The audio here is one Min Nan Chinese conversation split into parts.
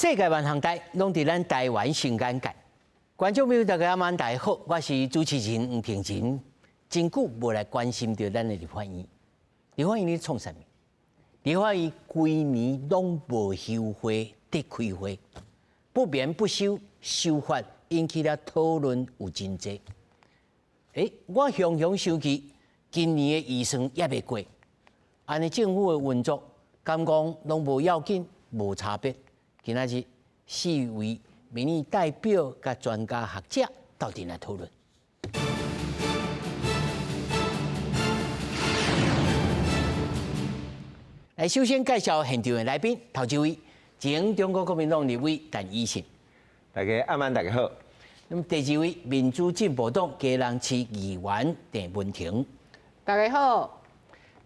世界萬項代，攏佇咱台灣新眼界。觀眾朋友大家晚大家好，我是主持人黃庭仁。真久無來關心著咱的立法院，立法院咧創啥物？立法院規年攏無休會，佇開會，不眠不休，修法引起了討論有真濟。欸，我雄雄想起今年的預算猶未過，按呢政府的運作，敢講攏無要緊，無差別。今仔日四位民意代表佮專家學者鬥陣來討論。來，首先介紹現場的來賓，頭一位，前中國國民黨立委陳以信。大家暗暝大家好。那麼第二位，民主進步黨基隆市議員鄭文婷。大家好。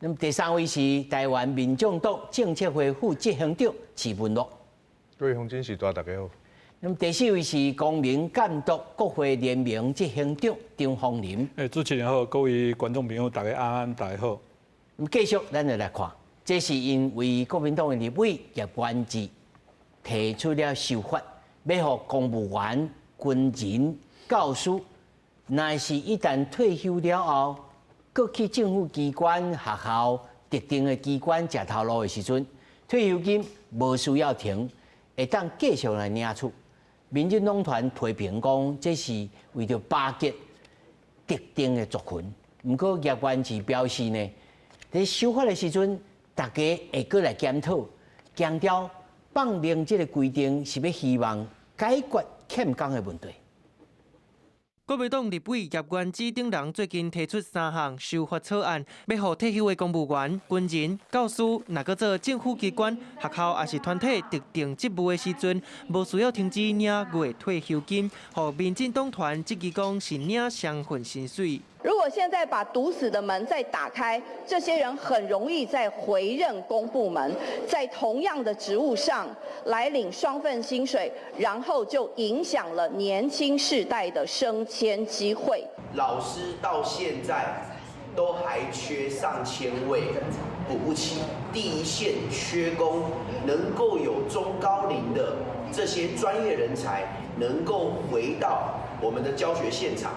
那麼第三位是台灣民眾黨政策會副執行長池文樂。各位鄉親序大，大家好。那麼第四位是公民監督國會聯盟執行長張鳳林。欸，主持人好，各位觀眾朋友大家安安，大家好。咁繼續，咱就來看，這是因為國民黨的立委葉元之提出了修法，欲予公務員、軍人、教師，若是一旦退休了後，閣去政府機關、學校、特定的機關食頭路的時陣，退休金無需要停，會當繼續來領取。民進黨團批評講，這是為著巴結特定的族群。毋過葉元之表示呢，佇修法的時陣，大家會閣來檢討，強調放寬這个規定是欲希望解決欠工的問題。國民黨立委葉元之等人最近提出三項修法草案，欲予退休的公務員、軍人、教師，若閣做政府機關、學校抑是團體特定職務的時陣，無需要停止領月退休金，予民進黨團質疑講是領雙份薪水。如果現在把堵死的門再打開，這些人很容易再回任公部門，在同樣的職務上來領雙份薪水，然後就影響了年輕世代的升遷機會。老師到現在都還缺上千位，補不齊。第一線缺工，能夠有中高齡的這些專業人才，能夠回到我們的教學現場，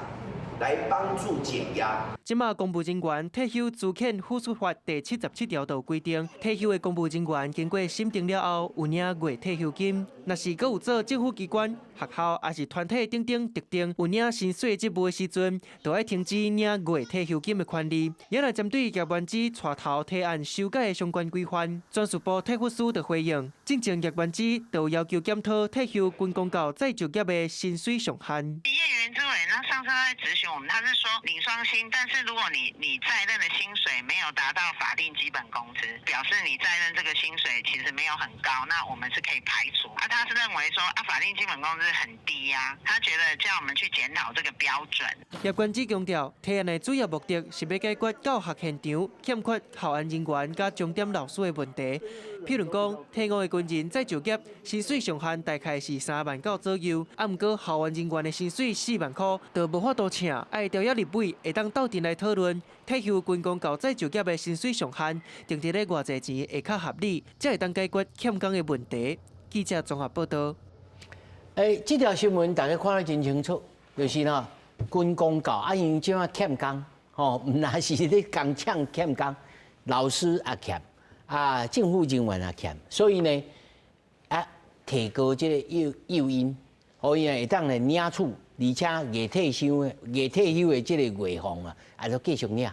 來幫助減壓。這馬公務人員退休資遣撫恤法第77條就規定，退休的公務人員經過審定了後，有領月退休金。若是閣有做政府機關、學校抑是團體等等特定有領薪水職務的時陣，就愛停止領月退休金的權利。也來針對葉元之帶頭提案修改的相關規範，專事部退撫司就回應，進前葉元之就要求檢討退休軍公教再就業的薪水上限。葉元之委員，那上次在質詢我們，他是說領雙薪，但是如果你在任的薪水沒有達到法定基本工資，表示你在任這個薪水其實沒有很高，那我們是可以排除。啊，他是認為說啊，法定基本工資很低呀，他覺得叫我們去檢討這個標準。葉元之強調，提案的主要目的是欲解決教學現場欠缺校安人員佮鐘點老師的問題。譬如講，退伍的軍人再就業，薪水上限大概是3萬九左右，啊，毋過校安人員的薪水4萬箍，就無法度請。愛調約立委會當鬥陣來討論退休軍公教再就業的薪水上限，定佇咧偌濟錢會較合理，才會當解決欠工的問題。記者綜合報道。欸，這條新聞大家看得真清楚，就是呢，軍公教啊，因為這馬欠工，吼，毋但是咧工廠欠工，老師也欠，啊，政府人員也欠，所以呢，啊，提高這个誘因，予伊會當來領取，而且月退休的這个月俸啊，也都繼續領。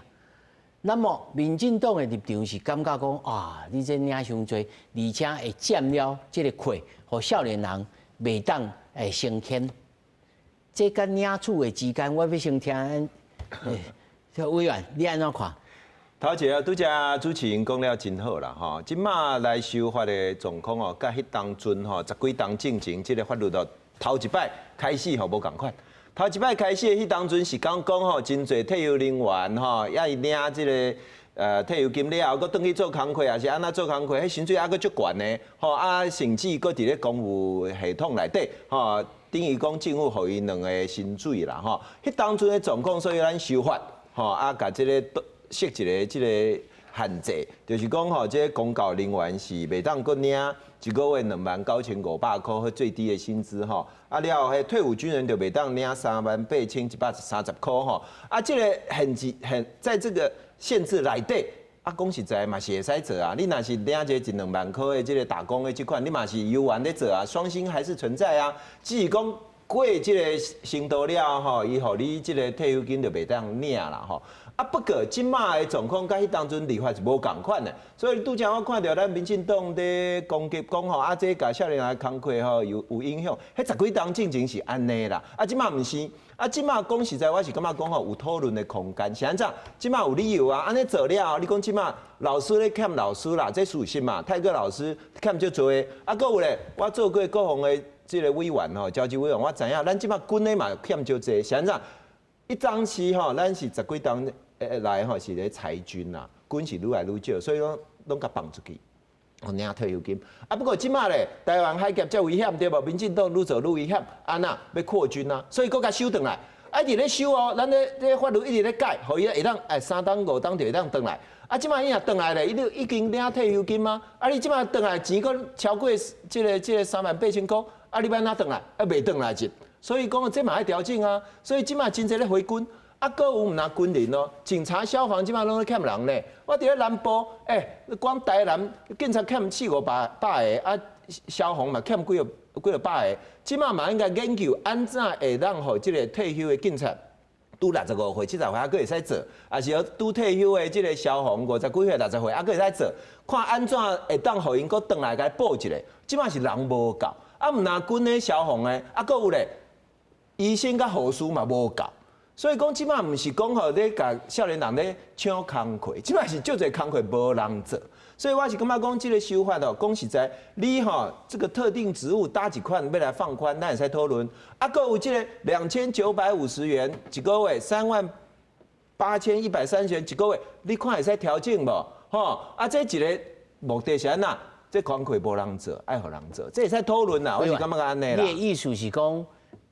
那麼民進黨的立場是感覺講啊，你這領傷濟，而且會佔了這个缺，予少年人袂當會升遷。這佮領取的之間，我欲先聽這委員，你按怎看？頭一个，拄才主持人講了真好啦，吼！這馬來修法的狀況哦，佮彼當陣吼，十幾冬進前這个法律哦，頭一擺開始吼無仝款。頭一擺開始的彼當陣是講講吼，真濟退休人員吼，猶領這个退休金了後，閣轉去做工課，抑是按怎做工課，彼薪水猶閣足懸的，吼啊，甚至閣佇咧公務系統內底，吼，等於講政府予伊兩个薪水啦，吼。彼當陣的狀況，所以咱修法，吼啊，共這个設一个這个限制，就是講吼，這個公教人員是袂當閣領一個月29,500箍，彼最低的薪資吼。啊了後，彼退伍軍人就袂當領38,130箍吼。啊，這個限制限，在這個限制內底，啊，講實在嘛是會使做啊。你若是領這一兩萬箍的這個打工的這款，你嘛是猶原咧做啊，雙薪還是存在啊。只是講過這個程度了吼，伊予你這個退休金就袂當領啦吼。啊，不過這馬的狀況佮彼當陣立法是無仝款的，所以拄才我看著咱民進黨佇攻擊講吼，啊，這共少年人工課吼有影響，彼十幾冬進前是按呢啦，啊，這馬毋是，啊，這馬講實在，我是感覺講吼有討論的空間，是按怎？這馬有理由啊，按呢做了後，你講這馬老師咧欠老師啦，這事實嘛，泰閣老師欠足濟的，啊，閣有咧，我做過國防的這個委員吼，召集委員，我知影，咱這馬軍的嘛欠足濟，是按怎？彼當時吼，咱是十幾冬來吼是咧裁軍啦，軍是愈來愈少，所以講攏共放出去，予領退休金。啊，不過這馬咧，台灣海峽遮危險對無？民進黨愈做愈危險，按怎欲擴軍啊？所以閣共收轉來，啊，一直咧收哦，咱咧咧法律一直咧改，予伊會當3冬5冬就會當轉來。啊，這馬伊若轉來咧，伊就已經領退休金啊。啊，你這馬轉來錢閣超過這個38,000箍，啊，你欲按怎轉來？啊，袂轉來一。所以講這嘛愛調整啊，所以這馬真濟咧回軍，啊，閣有毋但軍人哦，警察、消防這馬攏咧欠人咧。我佇咧南部，欸，光台南警察欠四五百百个，啊，消防嘛欠幾若幾若百個。這馬嘛應該研究按怎會當予這個退休的警察，拄65歲、70歲猶閣會使做，抑是拄退休的這個消防50幾歲、60歲猶閣會使做，看按怎會當予𪜶閣轉來共補一下。這馬是人無夠，啊，毋但軍的消防的，啊，閣有咧。醫生佮護士嘛無夠，所以講這馬毋是講吼咧共少年人咧搶工課，這馬是足濟工課無人做，所以我是感覺講這個修法哦，講實在，你吼這個特定職務佗一款欲來放寬，咱會使討論。啊，閣有這個2950元一個月，38,130元一個月，你看會使調整無？吼，啊，這一個目的是按怎？這工課無人做，愛予人做，這會使討論啦。我是感覺按呢啦。你的意思是講，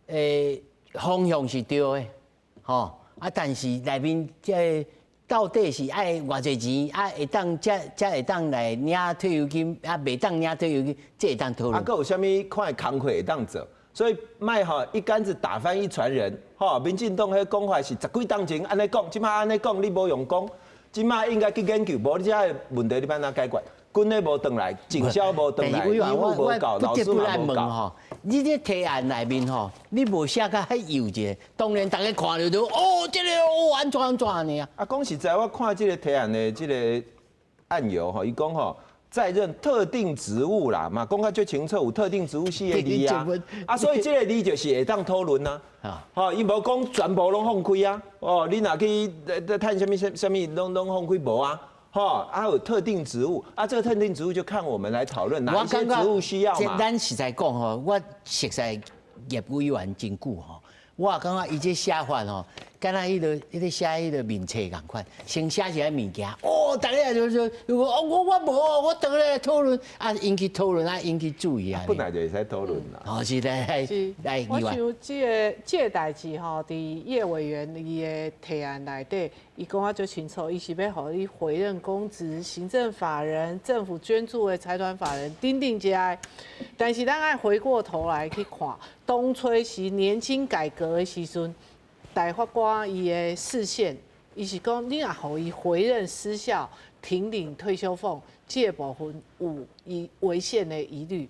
欸，方向是對的，吼啊！但是內面這到底是愛偌濟錢，啊會當才會當來領退休金，啊袂當領退休金，這會當討論。啊，閣有啥物款的工課會當做？所以莫吼一竿子打翻一船人，吼！民進黨彼講法是十幾冬前按呢講，這馬按呢講你無用講，這馬應該去研究，無你這个問題你欲按怎解決？軍的無轉來，警消無轉來，醫護無夠，老師嘛無夠。你這提案內面吼，你無寫甲彼幼者，當然大家看著就哦，這個哦按怎按怎按呢啊？啊，講實在，我看這個提案的這個案由吼，伊講吼在任特定職務啦，嘛講甲足清楚，有特定職務四個字啊。啊，所以這個字就是會當討論啊。吼，伊無講全部攏放開啊。哦，你若去趁啥物啥啥物攏攏放開無啊？吼，啊有特定職務，啊這個特定職務就看我們來討論哪一些職務需要嘛。咱實在講吼，我熟似葉委員真久吼，我感覺伊這寫法吼，敢若彼個寫彼個面冊仝款，先寫一個物件，哦，大家就說，如果哦我我無，我轉來討論，啊𪜶去討論，啊𪜶去注意啊。本來就會使討論啦。哦，是來來，我想這個代誌吼，佇葉委員伊的提案內底，伊講啊足清楚，伊是欲予你回任公職、行政法人、政府捐助的財團法人等等這个。但是咱愛回過頭來去看，當初是年金改革的時陣，大法官伊的釋憲，伊是講你若予伊回任失效，停領退休俸，這個部分有伊違憲的疑慮。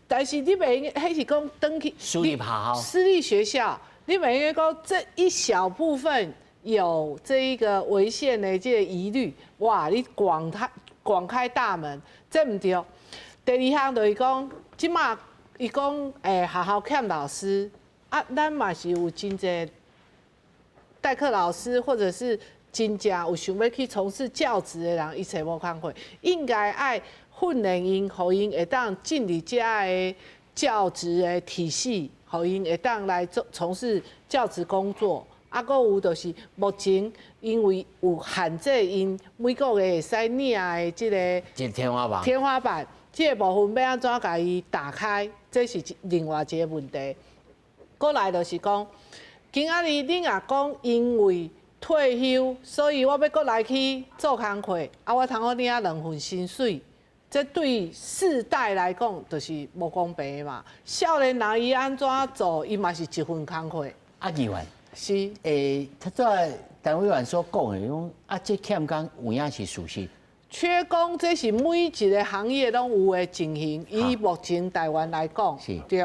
但是你袂用，彼是講轉去私立學校，私立學校，你袂用講這一小部分有這一個違憲的這個疑慮，哇！你廣開大門，這毋對。第二項就是講，這馬伊講學校欠老師，啊，咱嘛是有真濟代課老師，或者是真正有想欲去從事教職的人，伊揣無工課，應該愛訓練𪜶，予𪜶會當進入遮个教職的體系，予𪜶會當來做從事教職工作。啊，閣有就是目前因為有限制，𪜶每個月會使領的這個天花板，天花板，這個部分欲按怎共伊打開，這是另外一個問題。過來就是講，今仔日你若講因為退休，所以我欲閣來去做工課，啊，我通好領兩份薪水，這對世代來講就是無公平的嘛。少年人伊按怎做，伊嘛是一份工課。啊，議員是，頭拄陳委員所講的，講啊，這欠工有影是事實。缺工這是每一個行業攏有的情形，以目前台灣來講，是對。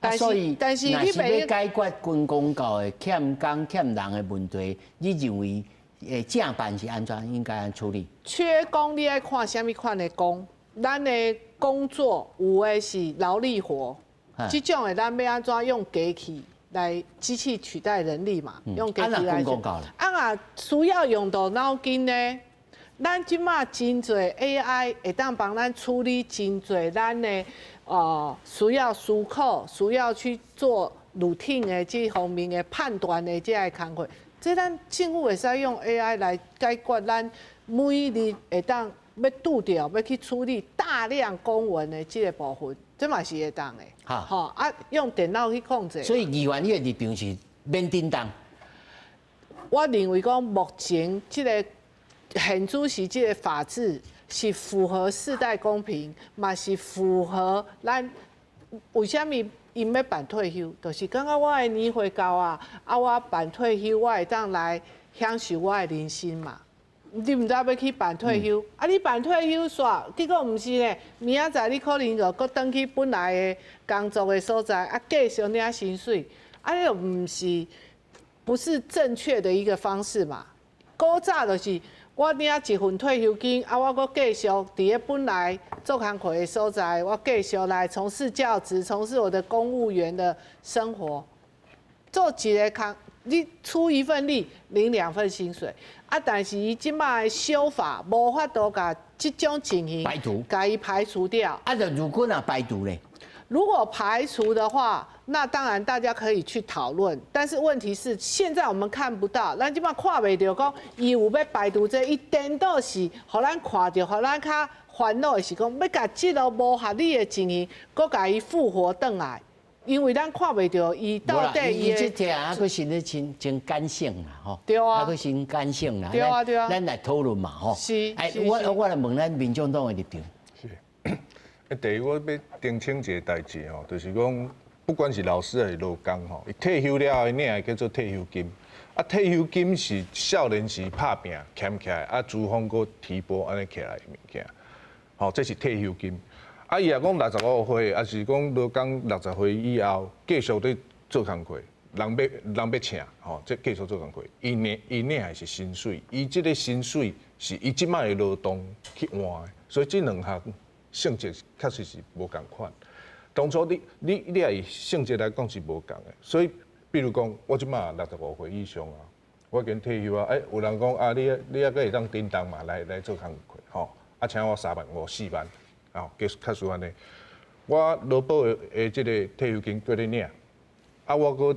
啊，所以，但是若是欲解決軍公教的欠工欠人的問題，你認為正辦是按怎應該按處理？缺工你愛看啥物款的工？咱的工作有的是勞力活，這種的咱欲按怎用機器來機器取代人力嘛？用機器來。啊，若需要用到腦筋呢？咱這馬真濟 AI 會當幫咱處理真濟咱的需要思考、需要去做 routine 的這方面的判斷的這个工課，這咱政府會使用 AI 來解決咱每日會當欲拄著欲去處理大量公文的這個部分，這嘛是會當的。吼啊，用電腦去控制。所以議員你的立場是免振動。我認為講目前這個現主時這個法制是符合世代公平，嘛是符合咱為啥物𪜶欲辦退休，就是感覺我的年歲到啊，啊我辦退休，我會當來享受我的人生嘛。你毋知欲去辦退休，啊你辦退休煞，結果毋是呢，明仔載你可能就閣轉去本來的工作的所在，啊繼續領薪水，啊彼就毋是不是正確的一個方式嘛。古早就是我領一份退休金，啊，我閣繼續佇咧本來做工課的所在，我繼續來從事教職，從事我的公務員的生活，做一个工，你出一份力，領兩份薪水。啊，但是伊這馬的修法無法度共這種情形排除，共伊排除掉。啊，就如果若排除咧？如果排除的話，那當然大家可以去討論。但是問題是，現在我們看不到，咱這馬看袂著講伊有欲排除這個，伊顛倒是予咱看著，予咱較煩惱的是講，欲共這个無合理的情形，閣共伊復活轉來，因為咱看袂著伊到底伊這條啊，閣是咧真真感性啦，吼。對啊。啊，閣真感性啦。對啊對啊。咱來討論嘛，吼。是。哎，我來問咱民眾黨的立場。是。第一，我欲澄清一个代誌吼，就是講，不管是老師還是勞工吼，伊退休了後，領的叫做退休金。啊，退休金是少年時拍拚儉起來，啊，資方閣提撥按呢起來的物件，吼，這是退休金。啊，伊若講65歲，抑是講勞工60歲以後繼續咧做工課，人欲請，吼，這繼續做工課，伊領的是薪水，伊這个薪水是伊這擺的勞動去換的，所以這兩項性質確實是無仝款。當初你若以性質來講是無仝的，所以比如講，我這擺65歲以上啊，我已經退休啊，欸，有人講啊，你猶閣會當振動嘛，來做工課，吼，啊，請我3萬5、4萬，吼，確實按呢。我勞保的這个退休金閣咧領，啊，我閣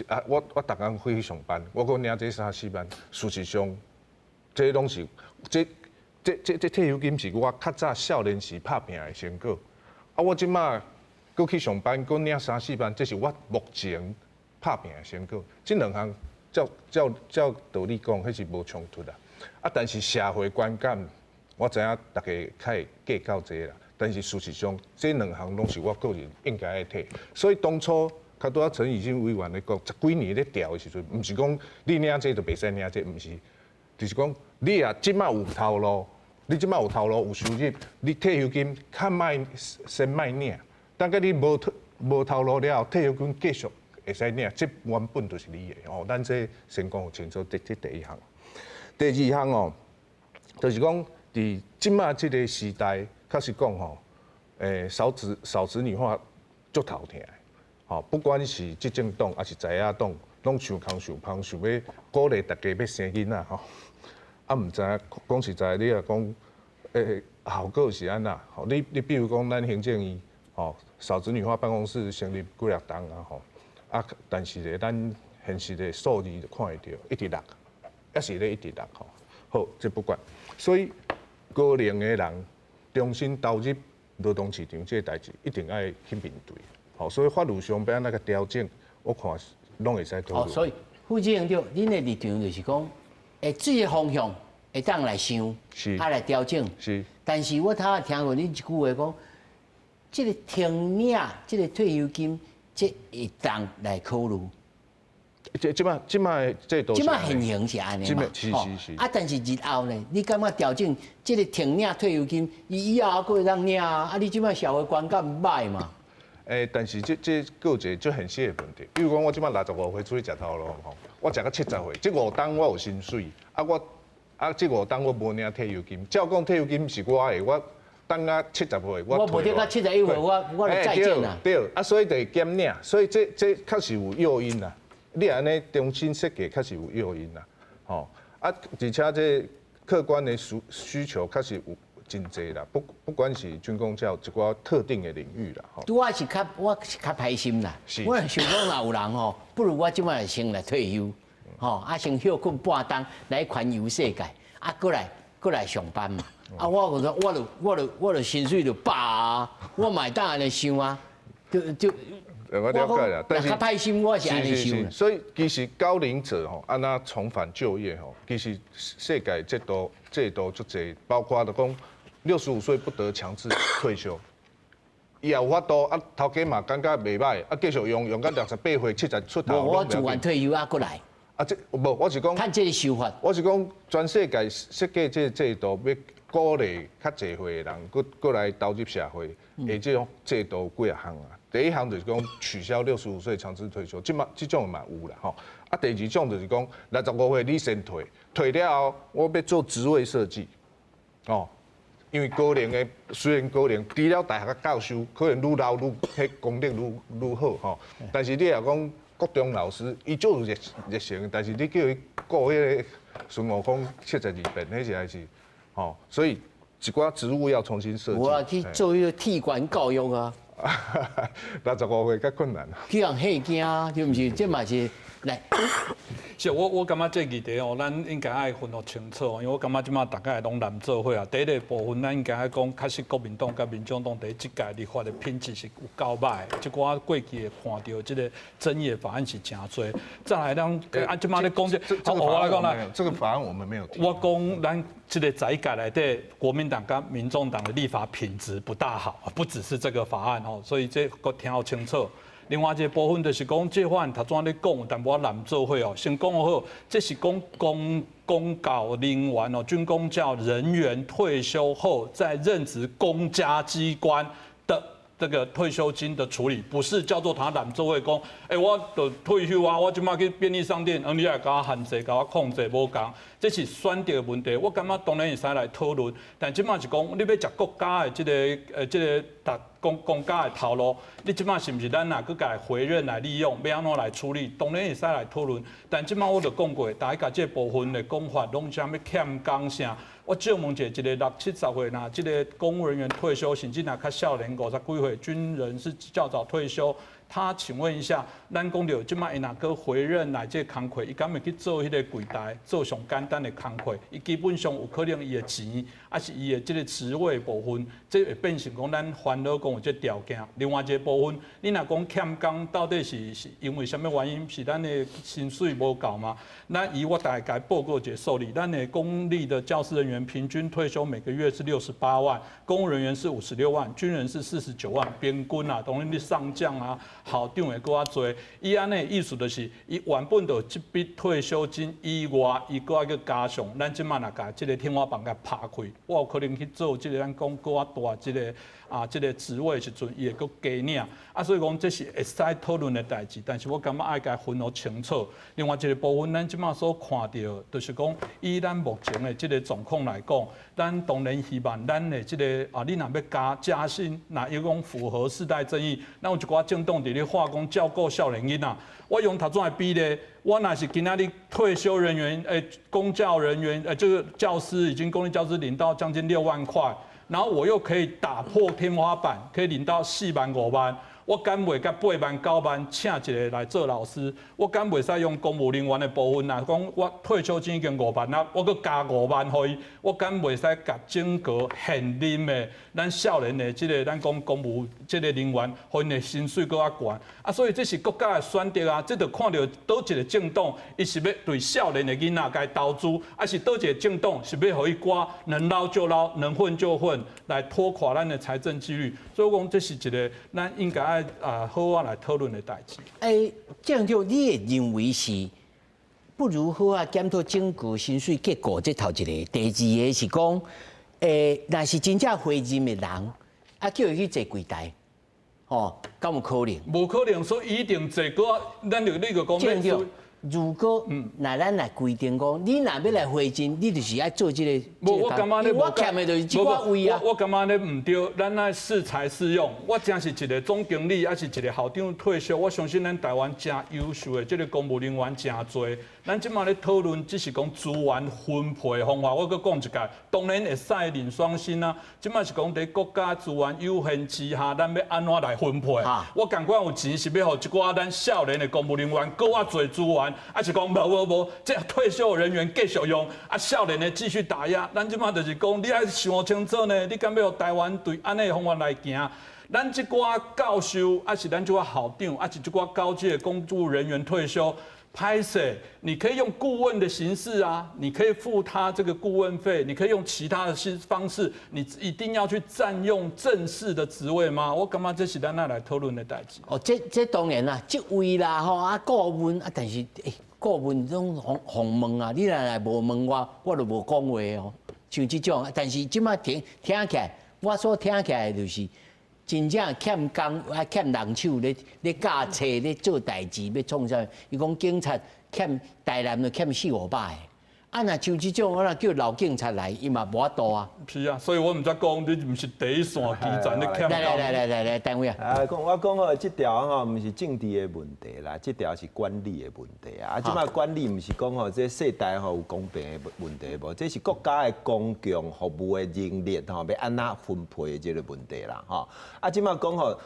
啊，我逐工去上班，我閣領這三四萬，事實上，這攏是這退休金是我較早少年時拍拚的成果，啊，我這擺閣去上班，閣領三四萬，這是我目前拍拚的成果。這兩項照道理講，彼是無衝突啦。啊，但是社會觀感，我知影大家較會計較這啦。但是事實上，這兩項攏是我個人應該愛提。所以當初較拄仔陳以信委員咧講，十幾年咧調的時陣，毋是講你領這就袂使領這，毋是，就是講你若這擺有頭路，你這擺有頭路有收入，你退休金較莫先莫領，等下你無頭路了後，退休金繼續會使領，這原本就是你的哦。咱這先講清楚，這第一項。第二項哦，就是講佇這擺這个時代，確實講吼，少子女化足頭疼的，吼，不管是執政黨抑是在野黨，攏想空想芳，想欲鼓勵大家欲生囡仔吼。啊，毋知影講實在，你若講效果是按怎？吼，你比如講，咱行政院吼少子女化辦公室成立幾若冬啊吼，啊，但是咧，咱現實的數字就看會著，一直落，抑是咧一直落吼。好，這不管。所以高齡的人重新投入勞動市場這个代誌，一定愛去面對。吼，所以法律上欲按怎共調整，我看攏會使討論。所以副執行長，恁的立場就是講，會這个方向會當來想，啊來調整。但是我頭仔聽過恁一句話講，這个停領這个退休金，這會當來考慮。這這擺這擺制度，這擺現行是按呢嘛？是是是。啊，但是日後呢，你感覺調整這个停領退休金，伊以後閣會當領啊？啊，你這擺社會觀感毋䆀嘛？欸，但是這這閣有一个足現實的問題，比如講我這擺65歲出去食頭路吼，我食到70歲，這5冬我有薪水，啊我啊這5冬我無領退休金，照講退休金是我的，我等到70歲我我無得到71歲，我就再見啦。對，啊所以就會減領，所以這這確實有誘因啦。你按呢重新設計，確實有誘因啦，吼啊，而且這客觀的需求確實有真濟啦，不管是軍公教一寡特定的領域啦，吼。拄仔是較我是較歹心啦，我想講若有人吼，不如我這擺先來退休，吼啊先歇睏半冬來環遊世界，啊閣來閣來上班嘛。啊我講我就我就我就薪水就飽啊，我嘛會當按呢想啊，就就。我了解啦，但是較歹心，我是按呢想。所以其實高齡者吼，按怎重返就業吼，其實世界制度足濟，包括就講65歲不得強制退休，伊也有法度啊，頭家嘛感覺袂䆀，啊繼續用用到68歲70出頭。我自願退休啊，閣來。啊，這無，我是講。趁這个修法。我是講全世界設計這个制度，欲鼓勵較濟歲的人，閣閣來投入社會，的這種制度有幾仔項啊。第一項就是講取消65歲強制退休，這馬這種嘛有啦吼。啊，第二種就是講65歲你先退，退了後我欲做職位設計，哦，因為高齡的雖然高齡，除了大學教授可能愈老愈彼功力愈愈好吼，但是你若講國中老師，伊足有熱誠，但是你叫伊顧彼個孫悟空七十二變，彼是還是吼，所以一寡職務要重新設計。無啊，去做彼個替官教育啊。 65歲較困難。去予人嚇驚啊，對毋是？這嘛是來。是，我感覺這議題哦，咱應該愛分予清楚，因為我感覺這馬大家攏濫做伙啊。第一个部分，咱應該愛講，確實國民黨佮民眾黨佇這屆立法的品質是有夠䆀的。這寡過去會看著這个爭議的法案是誠濟。再來，咱啊，這馬咧講這，我來講啦，這個法案我們沒有提。我講咱這个十一屆內底，國民黨佮民眾黨的立法品質不大好，不只是這個法案哦，所以這閣聽予清楚。另外一个部分就是講，這法案頭先咧講有淡薄仔濫做伙哦。先講好，這是講公教人員哦，軍公教人員退休後在任職公家機關的這個退休金的處理，不是叫做他濫做伙講，欸，我就退休啊，我這馬去便利商店，你來共我限制，共我控制，無仝，這是選擇的問題。我感覺當然會使來討論，但這馬是講，你欲食國家的這个這个達公家的頭路，你這馬是毋是咱若閣共回任來利用，欲按怎來處理？當然會使來討論。但這馬我就講過，大家共這部分的講法攏啥物欠工啥？我借問者，一个六七十歲，若這个公務人員退休，甚至若較少年50幾歲，軍人是較早退休。他請問一下，咱講著這馬伊若閣回任來這个工課，伊敢會去做彼个櫃檯，做上簡單的工課？伊基本上有可能伊的錢，抑是伊的這个職位部分，這會變成講咱煩惱講有這條件。另外一个部分，你若講欠工，到底是因為啥物原因？是咱的薪水無夠嗎？咱以我大概報告一个數字，咱的公立的教師人員平均退休每個月是68萬，公務人員是56萬，軍人是49萬，平均啊，當然你上將啊。校長會閣較濟，伊按呢意思就是，伊原本就這筆退休金以外，伊閣愛閣加上。咱這馬若共這个天花板共拍開，我有可能去做這个咱講閣較大這个啊，這个職位的時陣，伊會閣加領。啊，所以講這是會使討論的代誌，但是我感覺愛共分予清楚。另外一个部分，咱這馬所看著，就是講以咱目前的這个狀況來講，咱當然希望咱的這个啊，你若欲加薪，若伊講符合世代正義，咱有一寡政黨佇咧話講照顧少年囡仔。我用頭先的比例，我若是今仔日退休人員，公教人員，這個教師已經公立教師領到將近6萬塊，然後我又可以打破天花板，可以領到4萬5萬。我敢袂佮八萬九萬請一个來做老師？我敢袂使用公務人員的部分啊？講我退休金已經五萬啊，我閣加五萬予伊，我敢袂使共整個現任的咱少年的這个咱講公務這个人員，予𪜶的薪水閣較懸啊？所以這是國家的選擇啊！這就看著佗一个政黨，伊是欲對少年的囡仔共投資，抑是佗一个政黨是欲予伊掛能撈就撈，能混就混，來拖垮咱的財政紀律。所以講這是一个咱應該愛啊好好來討論的代誌。欸，這樣就你會認為是不如好啊檢討整個薪水結構，這頭一个。第二个是講，欸，若是真正回任的人，啊，叫伊去坐櫃台，哦，敢有可能？無可能，所以一定坐過，咱就你就講。如果若咱來規定講，你若欲來回任，你就是愛做這个。無，我感覺你我欠的就是這寡位啊。我感覺你毋對，咱愛適才適用。我真是一个總經理，抑是一个校長退休，我相信咱台灣誠優秀的這个公務人員誠濟。咱這馬咧討論，只是講資源分配方法。我閣講一擺，當然會使領雙薪啊。這馬是講佇國家資源有限之下，咱欲按怎來分配？我仝款有錢是欲予一寡咱少年的公務人員閣較濟資源，抑是講無無無，這退休人員繼續用，啊少年的繼續打壓。咱這馬就是講，你愛想清楚呢，你敢欲予台灣對按呢的方法來行？咱這寡教授，抑是咱這寡校長，抑是這寡高級的公務人員退休。歹勢，你可以用顧問的形式啊，你可以付他這個顧問費，你可以用其他的方式，你一定要去佔用正式的職位嗎？我感覺這是咱愛來討論的代誌。哦，這這當然啦，職位啦吼啊顧問啊，但是欸顧問攏予予問啊，你若來無問我，我就無講話哦。像這種，但是這馬聽聽起來，我所聽起來就是。真正欠工啊，欠人手咧咧教冊咧做代誌，欲創啥？伊講警察欠台南就欠四五百个。啊，若像這種，我若叫老警察來，伊嘛無法度啊。是啊，所以我毋才講，你毋是第一線基層，你欠。來來來來來來，單位啊。啊，講我講吼，這條吼毋是政治的問題啦，這條是管理的問題啊。啊，這擺管理毋是講吼，這世代吼有公平的問題無？這是國家的公共服務的能力吼，欲按怎分配的這个問題啦，吼。啊，這擺講吼，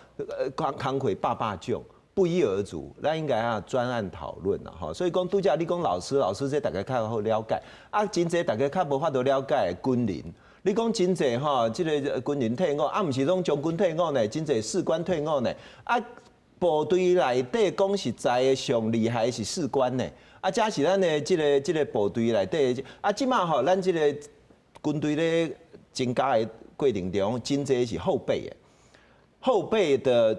工工課百百種。不一而足，咱應該啊專案討論啦，吼。所以講拄才你講老師，老師這大家較好了解。啊，真濟大家較無法度了解的軍人。你講真濟吼，這个軍人退伍，啊，毋是攏將軍退伍呢，真濟士官退伍呢。啊，部隊內底講實在的，上厲害的是士官呢。啊，這是咱的這个這个部隊內底。啊，這馬吼，咱這个軍隊咧增加的過程中，真濟是後備的，後備的。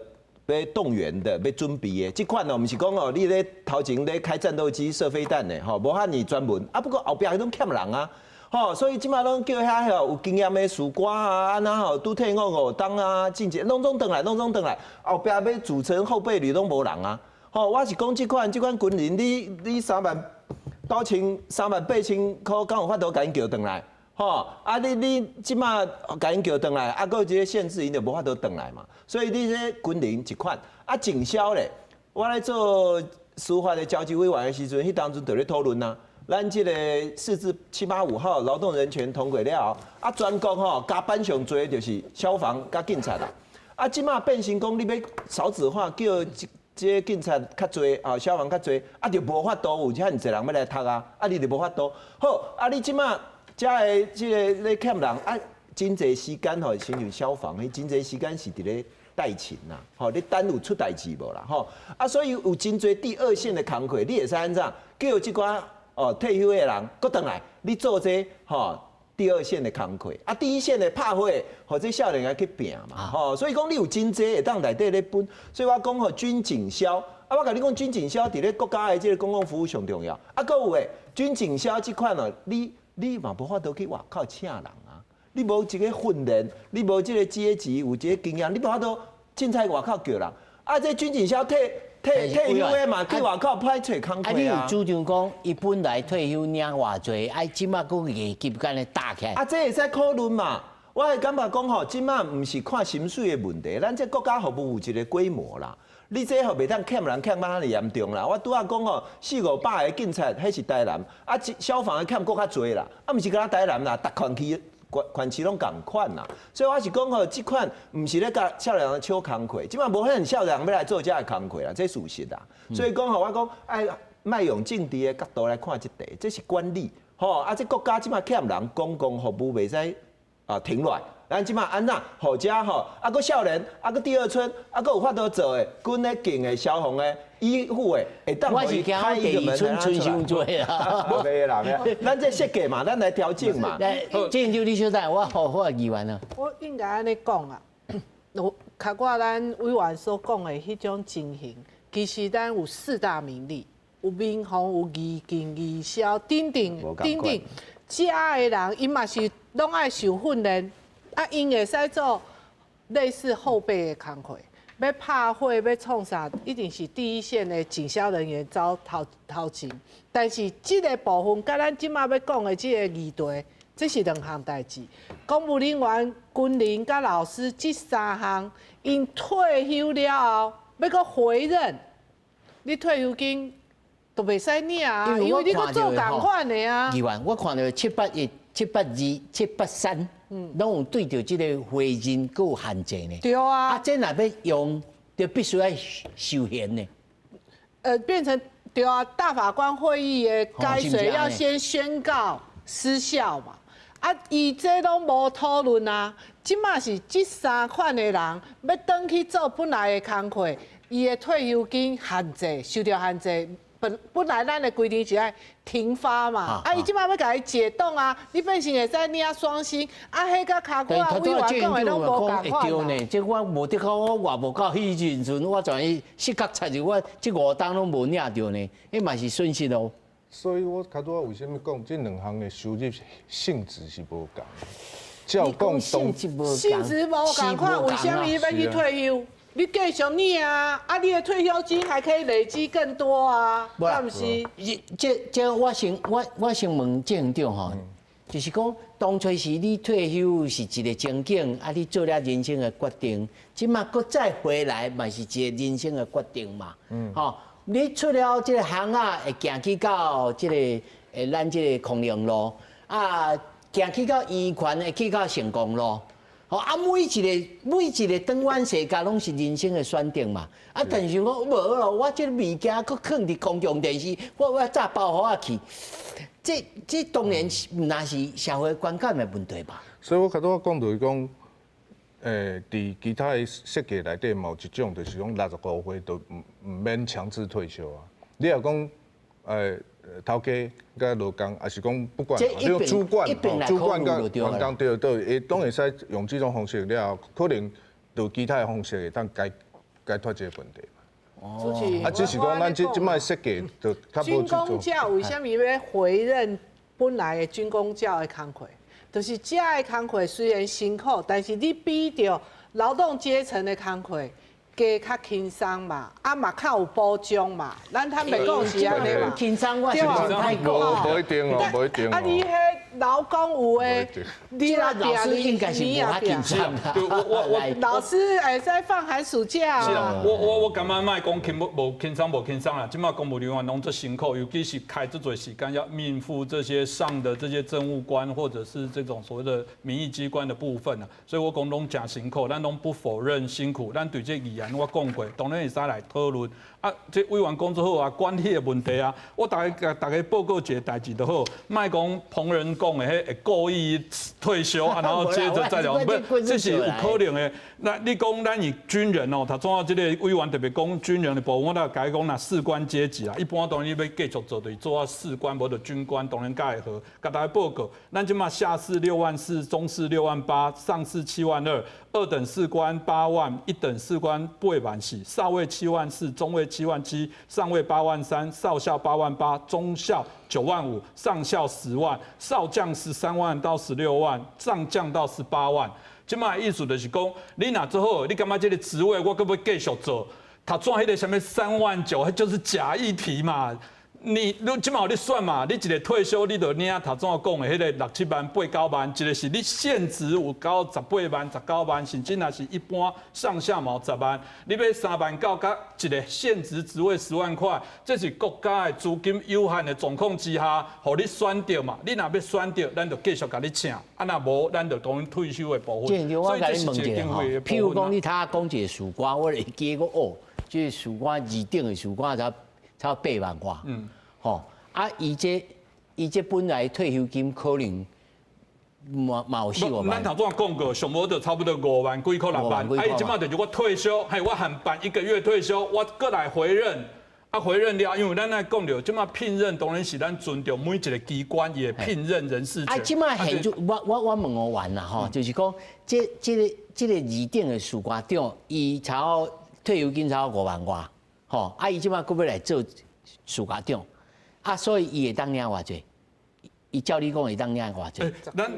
欲動員的，欲準備的，這款哦，毋是講哦，你咧頭前咧開戰鬥機射飛彈的，吼，無遐爾專門。啊，不過後壁攏欠人啊，吼，所以這馬攏叫遐吼有經驗的士官啊，按怎吼，拄退伍五當啊，進前攏總轉來，攏總轉來，後壁欲組成後備旅攏無人啊，吼，我是講這款，這款軍人，你你三萬九千、三萬八千箍，敢有法度共𪜶叫轉來？吼，啊你你這馬共𪜶叫轉來，啊，閣有這个限制，𪜶就無法度轉來嘛。所以你這軍人一款，啊，警消咧，我咧做司法的召集委員的時陣，彼當陣就咧討論啊。咱這個釋字七八五號勞動人權通過了後，啊，全國吼加班上濟就是消防佮警察啦。啊，這馬變成講你欲少子化，叫這這警察較濟啊，消防較濟，啊，就無法度有遮爾濟人欲來讀啊，啊，你就無法度。好，啊，你這馬。遮的這个咧欠人啊，真濟時間吼，親像消防，彼真濟時間是佇咧待勤啦，吼，咧等有出代誌無啦，吼，啊，所以有真濟第二線的工課，你會使按怎叫這寡哦退休的人閣轉來，你做這吼第二線的工課，啊，第一線的拍火，予這少年來去拚嘛，吼，所以講你有真濟會當內底咧分，所以我講吼軍警消，啊，我共你講軍警消佇咧國家的這个公共服務上重要，啊，閣有的軍警消這款哦，你。你嘛無法度去外口請人啊！你無這个訓練，你無這个階級，有這个經驗，你無法度凊彩外口叫人。啊，這軍警消退退退休的嘛，去外口歹揣工課啊。啊，你有主張講，伊本來退休領偌濟，啊，這馬閣月給按呢搭起來。啊，這會使討論嘛？我會感覺講吼，這馬毋是看薪水的問題，咱這國家服務有一個規模啦。你這吼袂當欠人欠到遐爾嚴重啦！我拄仔講吼，四五百个警察，彼是台南，啊，消防的欠閣較濟啦，啊，毋是干焦台南啦，逐縣區縣市攏仝款啦。所以我是講吼，這款毋是咧共少年人搶工課，這馬無可能少年人欲來做這个工課啦，這事實啦。所以講吼，我講愛莫用政治的角度來看這題，這是管理吼啊！這國家這馬欠人，公共服務袂使啊停落來。咱這馬按怎，予遮吼，啊，閣少年，啊，閣第二春，啊，閣有法度做的，軍的、警的、消防的、醫護的，會當我是驚開第二春春傷濟啦。袂啦，咱這設計嘛，咱來調整嘛。鄭州你小等，我好好議員啊。我應該按呢講啊，我較過咱委員所講的彼種情形，其實咱有四大民力，有民防、有義警、義消等等等等，遮的人𪜶嘛是攏愛受訓練。啊，𪜶會使做類似後備的工課，欲拍火、欲創啥，一定是第一線的警消人員走頭頭前。但是這个部分，佮咱這馬欲講的這个議題，這是兩項代誌。公務人員、軍人佮老師這三項，𪜶退休了後，欲閣回任，你退休金都袂使領啊，因為你閣做仝款的啊。議員，我看著781、782、783。攏有對著這个回任閣有限制呢。對啊。啊，這若欲用，就必須愛修憲呢。變成對啊，大法官會議的改選要先宣告失效嘛。啊，伊這攏無討論啊。這馬是這三款的人欲轉去做本來的工課，伊的退休金限制受著限制。本來咱的規定是愛停發嘛，啊，伊這馬欲共伊解凍啊，你變成會使領雙薪，啊，彼佮跤骨仔委員講的攏無仝款對呢，這我無得講，我活無到彼陣時陣，我全去失覺插入，我這五冬攏無領著呢，彼嘛是損失咯。所以我較拄仔為啥物講這兩項的收入性質是無仝？照講性質無性質無仝款，為啥物欲去退休？你繼續領啊，啊，你的退休金還可以累積更多啊，敢毋是？這這我先我我先問鄭長吼，就是講當初時你退休是一個情景，啊，你做了人生的決定，這馬閣再回來嘛是一個人生的決定嘛。吼，你出了這个巷仔，會行去到這个咱這个康寧路，啊，行去到圓環，會去到成功路。吼啊，每一个每一个轉彎世界攏是人生的選擇嘛。啊，但是我無咯，我這个物件閣囥佇公共電視，我炸包袱仔去，這這當然是毋但是社會觀感的問題吧。所以我較拄仔講就是講，佇其他的設計內底嘛有一種，就是講65歲都毋免強制退休啊。你若講頭家佮勞工，抑是講不管，你用主管，主管佮員工對對，會當會使用這種方式了後，可能就其他的方式會當解解決這個問題嘛。哦。啊，只是講咱這這擺設計就較無軍公教為啥物欲回任本來的軍公教的工課？就是這个工課雖然辛苦，但是你比著勞動階層的工課。加較輕鬆嘛，啊嘛較有保障嘛。咱坦白講是按呢嘛。輕鬆我是無太講。無一定哦，無一定哦。啊，你彼勞工有的，你老師應該是無遐輕鬆啦。我我老師會使放寒暑假。是啊，我我我感覺莫講輕無輕鬆無輕鬆啦，這馬公務人員攏足辛苦，尤其是開這濟時間要應付這些上的這些政務官或者是這種所謂的民意機關的部分啊，所以我講攏誠辛苦，咱攏不否認辛苦，咱對這議案我講過，當然會使來討論。啊，這委員講足好啊，管理的問題啊，我逐家共逐家報告一个代誌就好，莫講彭仁講的彼會故意退休啊，然後接著再聊，不，這是有可能的。那你講咱以軍人哦，頭拄仔這个委員特別講軍人的部分，我就共伊講若士官階級啊，一般當然欲繼續做，就是做到士官，無就軍官，當然較會好。共大家報告，咱這馬下士6萬4，中士6萬8，上士7萬2，二等士官8萬，一等士官8萬4，少尉7萬4，中尉7萬7，上尉8萬3，少校8萬8，中校9萬5，上校10萬，少將13萬到16萬，上將到18萬。這馬意思就是講，你若做好，你感覺這个職位我閣欲繼續做，頭拄彼个啥物3萬9，彼就是假議題嘛。你這馬予你選嘛？你一个退休，你就領頭先講的彼个六七萬、八九萬，一个是你現職有夠十八萬、十九萬，甚至若是一般上下嘛十萬，你欲三萬九佮一个現職職位10萬塊，這是國家的資金有限的狀況之下，予你選著嘛？你若欲選著，咱就繼續共你請；啊，若無，咱就當退休的部分。我共你問一下吼，譬如講你頭講一个士官，我會記講哦，這個士官二等的士官才8萬外，吼啊！伊這本來退休金可能嘛嘛有四五萬。咱頭先講過，上無就差不多5萬幾箍六萬。啊，伊這馬就是我退休，嘿，我限辦一個月退休，我閣來回任。啊，回任了，因為咱愛講著，這馬聘任當然是咱尊重每一個機關伊的聘任人事權。啊，這馬現就我問委員啦，吼，就是講這個二等的士官長，伊差退休金差5萬外。吼，啊！伊這馬閣欲來做士官長，啊，所以伊會當領偌濟？伊照你講會當領偌濟？咱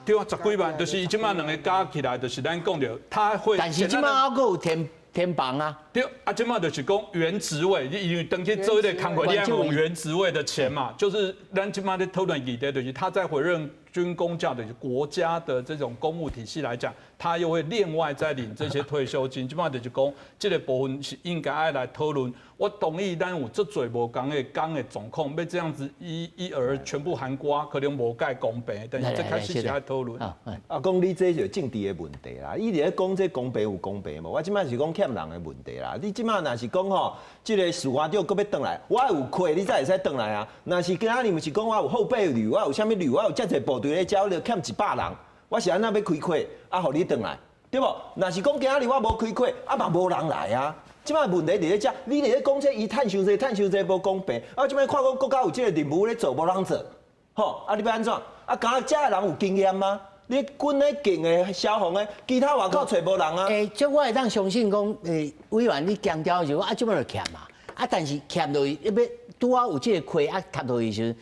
對啊，十幾萬，就是伊這馬兩个加起來，就是咱講著，他會。但是這馬猶閣有添房啊。對，啊，這馬就是講原職位，你因為轉去做彼个工課，你愛用原職位的錢嘛，就是咱這馬咧討論議題，就是他在回任軍公教的國家的這種公務體系來講，他又會另外再領這些退休金。這馬就是講，這个部分是應該愛來討論。我同意，咱有足濟無仝的工的狀況，欲這樣子一一而全部涵蓋，可能無蓋公平。但是這確實是愛討論。啊，講你這就政治的問題啦。伊佇咧講這公平有公平無？我這馬是講欠人的問題啦。你這馬若是講吼，這个士官長閣欲轉來，我有缺，你才會使轉來啊。若是今仔日毋是講我有後備旅，我有啥物旅，我有遮濟部隊咧，遮就欠100人，我是按怎欲開缺啊？予你轉來，對無？若是講今仔日我無開缺，啊嘛無人來啊。這馬問題佇咧遮，你佇咧講這伊趁傷濟，趁傷濟無公平。啊，這馬看講國家有這個任務咧做，無人做，吼，啊你欲按怎？啊，敢若遮的人有經驗嗎？你軍咧警的消防的，其他外口揣無人啊？欸，這我會當相信講，欸，委員你強調就是講啊，這馬就欠嘛，啊，但是欠落去，欲拄好有這个缺啊，插落去時陣，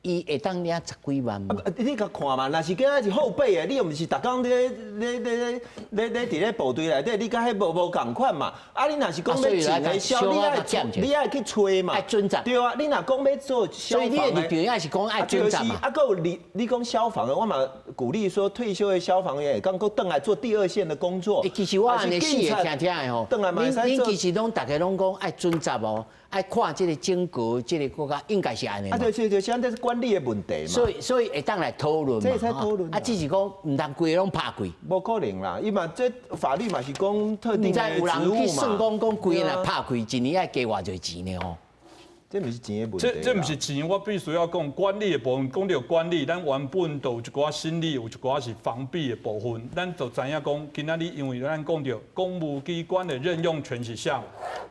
伊會當領十幾萬嗎？你共看嘛，若是今仔是後備的，你又毋是逐工咧咧咧咧咧佇咧部隊內底，你佮彼無仝款嘛？啊，你若是講欲請的消，你愛去揣嘛？愛準則。對啊，你若講欲做消防的，所以你的立場也是講愛準則嘛。啊，閣有你講消防的，我嘛鼓勵說退休的消防員會當閣轉來做第二線的工作。欸，其實我按呢四个聽聽的吼，恁其實攏逐个攏講愛準則哦。愛看這个整個這个國家應該是按呢。啊，對對對，現在是管理的問題嘛。所以會當來討論嘛。這會使討論。啊，只是講毋通規个攏拍開。無可能啦，伊嘛這法律嘛是講特定的職務嘛。有人去算講講規个若拍開，一年愛加偌濟錢呢吼？這毋是錢的問題。這毋是錢，我必須要講管理的部分。講著管理，咱原本就有一寡心理，有一寡是防弊的部分。咱就知影講，今仔日因為咱講著公務機關的任用權是啥？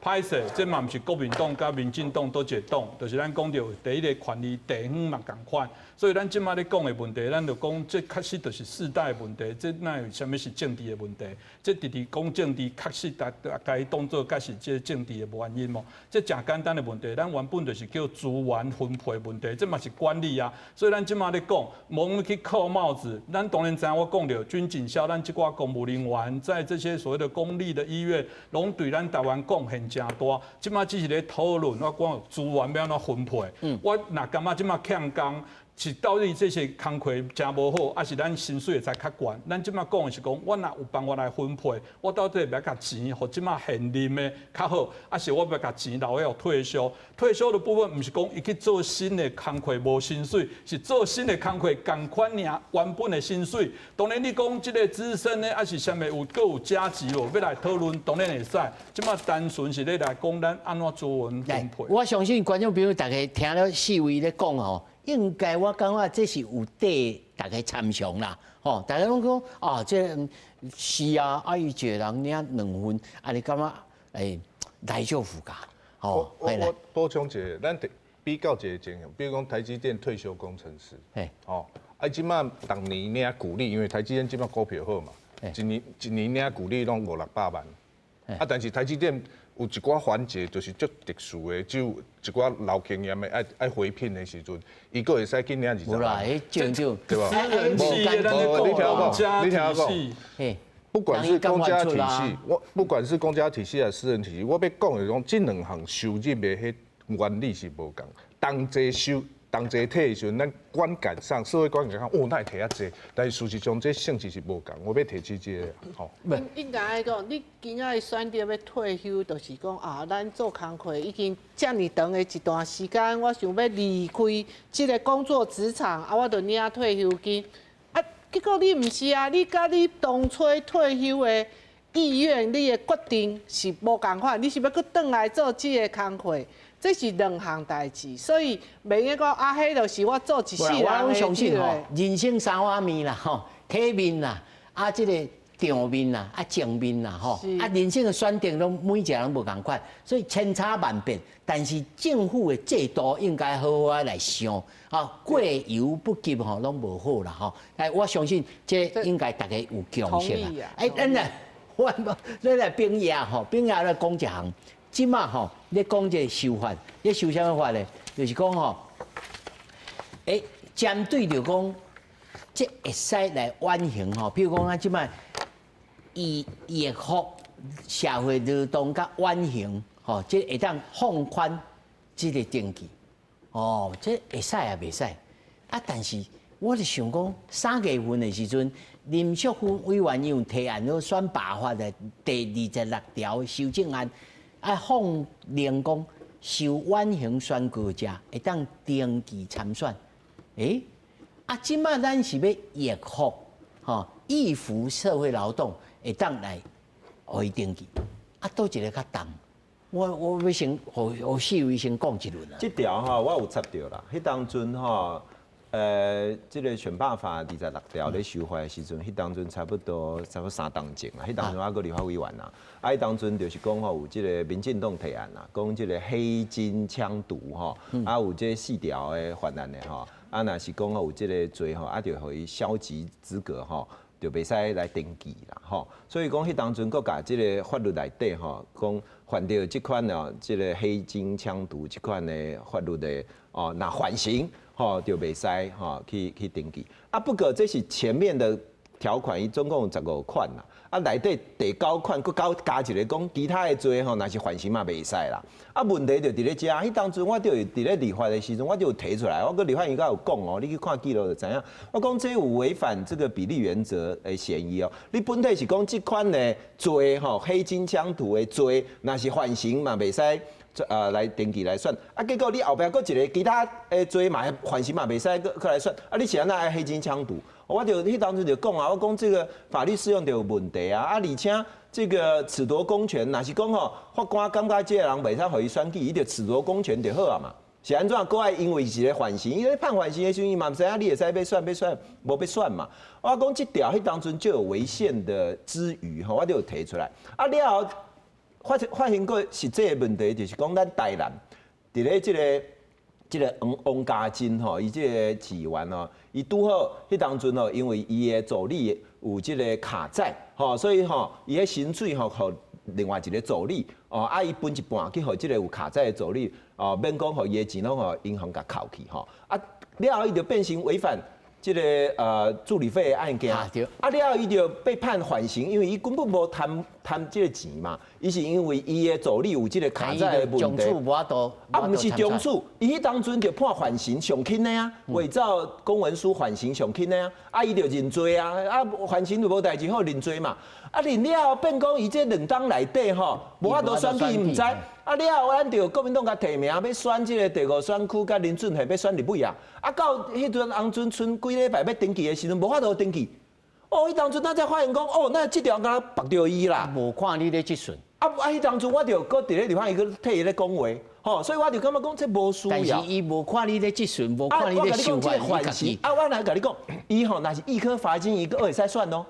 歹勢，這嘛毋是國民黨佮民進黨佗一个黨，就是咱講著第一个權利地方嘛仝款。所以咱這馬咧講的問題，咱就講這確實就是世代的問題，這哪有啥物是政治的問題？這直直講政治，確實大家當做閣是這政治的原因無？這誠簡單的問題，咱原本就是叫資源分配問題，這嘛是管理啊。所以咱這馬咧講，無去扣帽子。咱當然知影我講著軍警消，咱這寡公務人員在這些所謂的公立的醫院，攏對咱台灣貢獻誠大。這馬只是咧討論，我講資源欲按怎分配。我若感覺這馬欠工。是到底這些工課誠無好，抑是咱薪水會使較懸？咱這馬講的是講，我若有辦法來分配，我到底欲共錢予這馬現任的較好，抑是我欲共錢留予退休？退休的部分毋是講伊去做新的工課無薪水，是做新的工課仝款爾原本的薪水。當然你講這个資深的，抑是啥物有閣有加級無？欲來討論，當然會使。這馬單純是咧來講咱按怎資源分配。我相信觀眾朋友逐家聽了四位咧講吼。應該我感覺這是有底逐家參詳啦，吼，逐家攏講啊，這是啊，啊伊一個人領兩份，啊你感覺欸來少附加，吼。我補充一下，咱比較一个情形，比如講台積電退休工程師，吼，啊這馬逐年領股利，因為台積電這馬股票好嘛，一年一年領股利攏五六百萬，啊，但是台積電有一寡環節就是足特殊的，只有一寡老經驗的愛愛回聘的時陣，伊閣會使去領20萬。無啦，彼種種對吧？無，你聽我講，你聽我講。不管是公家體系，我不管是公家體系還是私人體系，我欲講的講，這兩項收入的彼原理是無仝，同齊收。同齊退的時陣，咱觀感上、社會觀感上，哦，哪會提遐濟？但是事實上，這性質是無仝。我欲提起這個，吼。應該講，你今仔日選擇欲退休，就是講啊，咱做工課已經遮爾長的一段時間，我想欲離開這个工作職場，啊，我就領退休金。啊，結果你毋是啊，你佮你當初退休的意願、你的決定是無仝款，你是欲閣轉來做這个工課。這是兩項代誌，所以袂用講啊，彼就是我做一世人的。我攏相信吼，人生三碗麵啦，吼，體面啦，啊，這個場面啦，啊，情面啦，吼，啊，人生的選擇攏每一个人無仝款，所以千差萬別。但是政府的制度應該好好來想，啊，過猶不及吼，攏無好啦，吼。哎，我相信這應該大家有共識啊。哎，咱來，我咱來炳爺吼，炳爺來講一項。這馬吼，咧講這个修法，咧修啥物法咧？就是講吼，欸，針對著講，這會使來緩刑吼，比如講啊，這馬伊易服社會勞動佮緩刑吼，這會當放寬這个登記，哦，這會使也袂使啊？但是我就想講，3月份的時陣，林淑芬委員有提案，咧選罷法的第26條修正案。啊，放令講受緩刑宣告者會當登記參選。欸，啊，這馬咱是欲易服，吼，易服社會勞動會當來予伊登記。啊，佗一个較重？我欲先予予四位先講一輪啊。這條吼，我有插著啦。彼當陣吼，這个選罷法26條咧修法的時陣，彼當陣差不多3冬前啦。彼當陣我閣立法委員啦，啊，彼當陣就是講吼有這个民進黨提案啦，講這个黑金槍毒吼，啊有這四條的法案的吼，啊若是講吼有這个罪吼，啊就予伊消極資格吼，就袂使來登記啦吼。所以講彼當陣閣共這个法律內底吼，講犯著這款哦，這个黑金槍毒這款的法律的哦，若緩刑。吼，就袂使吼去登記。啊，不過這是前面的條款，伊總共有15款啦。啊，內底第九款閣閣加一个講，其他的罪吼，若是緩刑嘛袂使啦。啊，問題就佇咧遮，彼當陣我就佇咧立法的時陣，我就有提出來，我閣立法院閣有講哦，你去看記錄就知影。我講這有違反這個比例原則的嫌疑哦。你本體是講這款的罪吼，黑金槍毒的罪，若是緩刑嘛袂使。來登記來選，啊，結果你後壁閣一个其他的罪嘛，緩刑嘛袂使閣來選，啊，你是按怎愛黑金槍毒？我就彼當陣就講啊，我講這个法律適用就有問題啊，啊，而且這个褫奪公權，若是講吼，法官感覺這个人袂使予伊選舉，伊就褫奪公權就好啊嘛。是按怎？閣愛因為一个緩刑，因為判緩刑的時陣，伊嘛毋知影你會使欲選欲選，無欲選嘛。我講這條彼當陣就有違憲的之虞吼，我就有提出來。啊了後。發生過實際的問題，就是講咱台南佇咧這個王王家珍吼，伊這个議員吼，伊拄好彼當陣吼，因為伊的助理有這个卡債吼，所以吼，伊的薪水吼，予另外一个助理哦，啊，伊分一半去予這个有卡債的助理哦，免講予伊的錢攏予銀行共扣去吼，啊，了後伊就變成違反這个助理費的案件，啊，了後伊就被判緩刑，因為伊根本無貪貪這个錢嘛，伊是因為伊的助理有這个卡債的問題，啊，毋是中處，伊彼當陣就判緩刑上輕的啊，偽造公文書緩刑上輕的啊，啊，伊就認罪啊，啊，緩刑就無代誌好認罪嘛，啊，認了後變講伊這兩冬內底吼，無法度選舉，伊毋知，啊，了後咱就國民黨共提名欲選這个第五選區，佮林俊憲欲選立委啊，啊，到彼陣翁準賰幾禮拜欲登記的時陣，無法度登記。哦，彼當陣咱才發現講，哦，那這條敢若縛著伊啦。無看你咧質詢。啊啊！彼當陣我就閣佇咧立法院閣替伊咧講話，吼，所以我就感覺講這無需要。但是伊無看你咧質詢，無看你咧修法，伊家己。啊，我來共你講，伊吼若是易科罰金，伊閣會使選哦。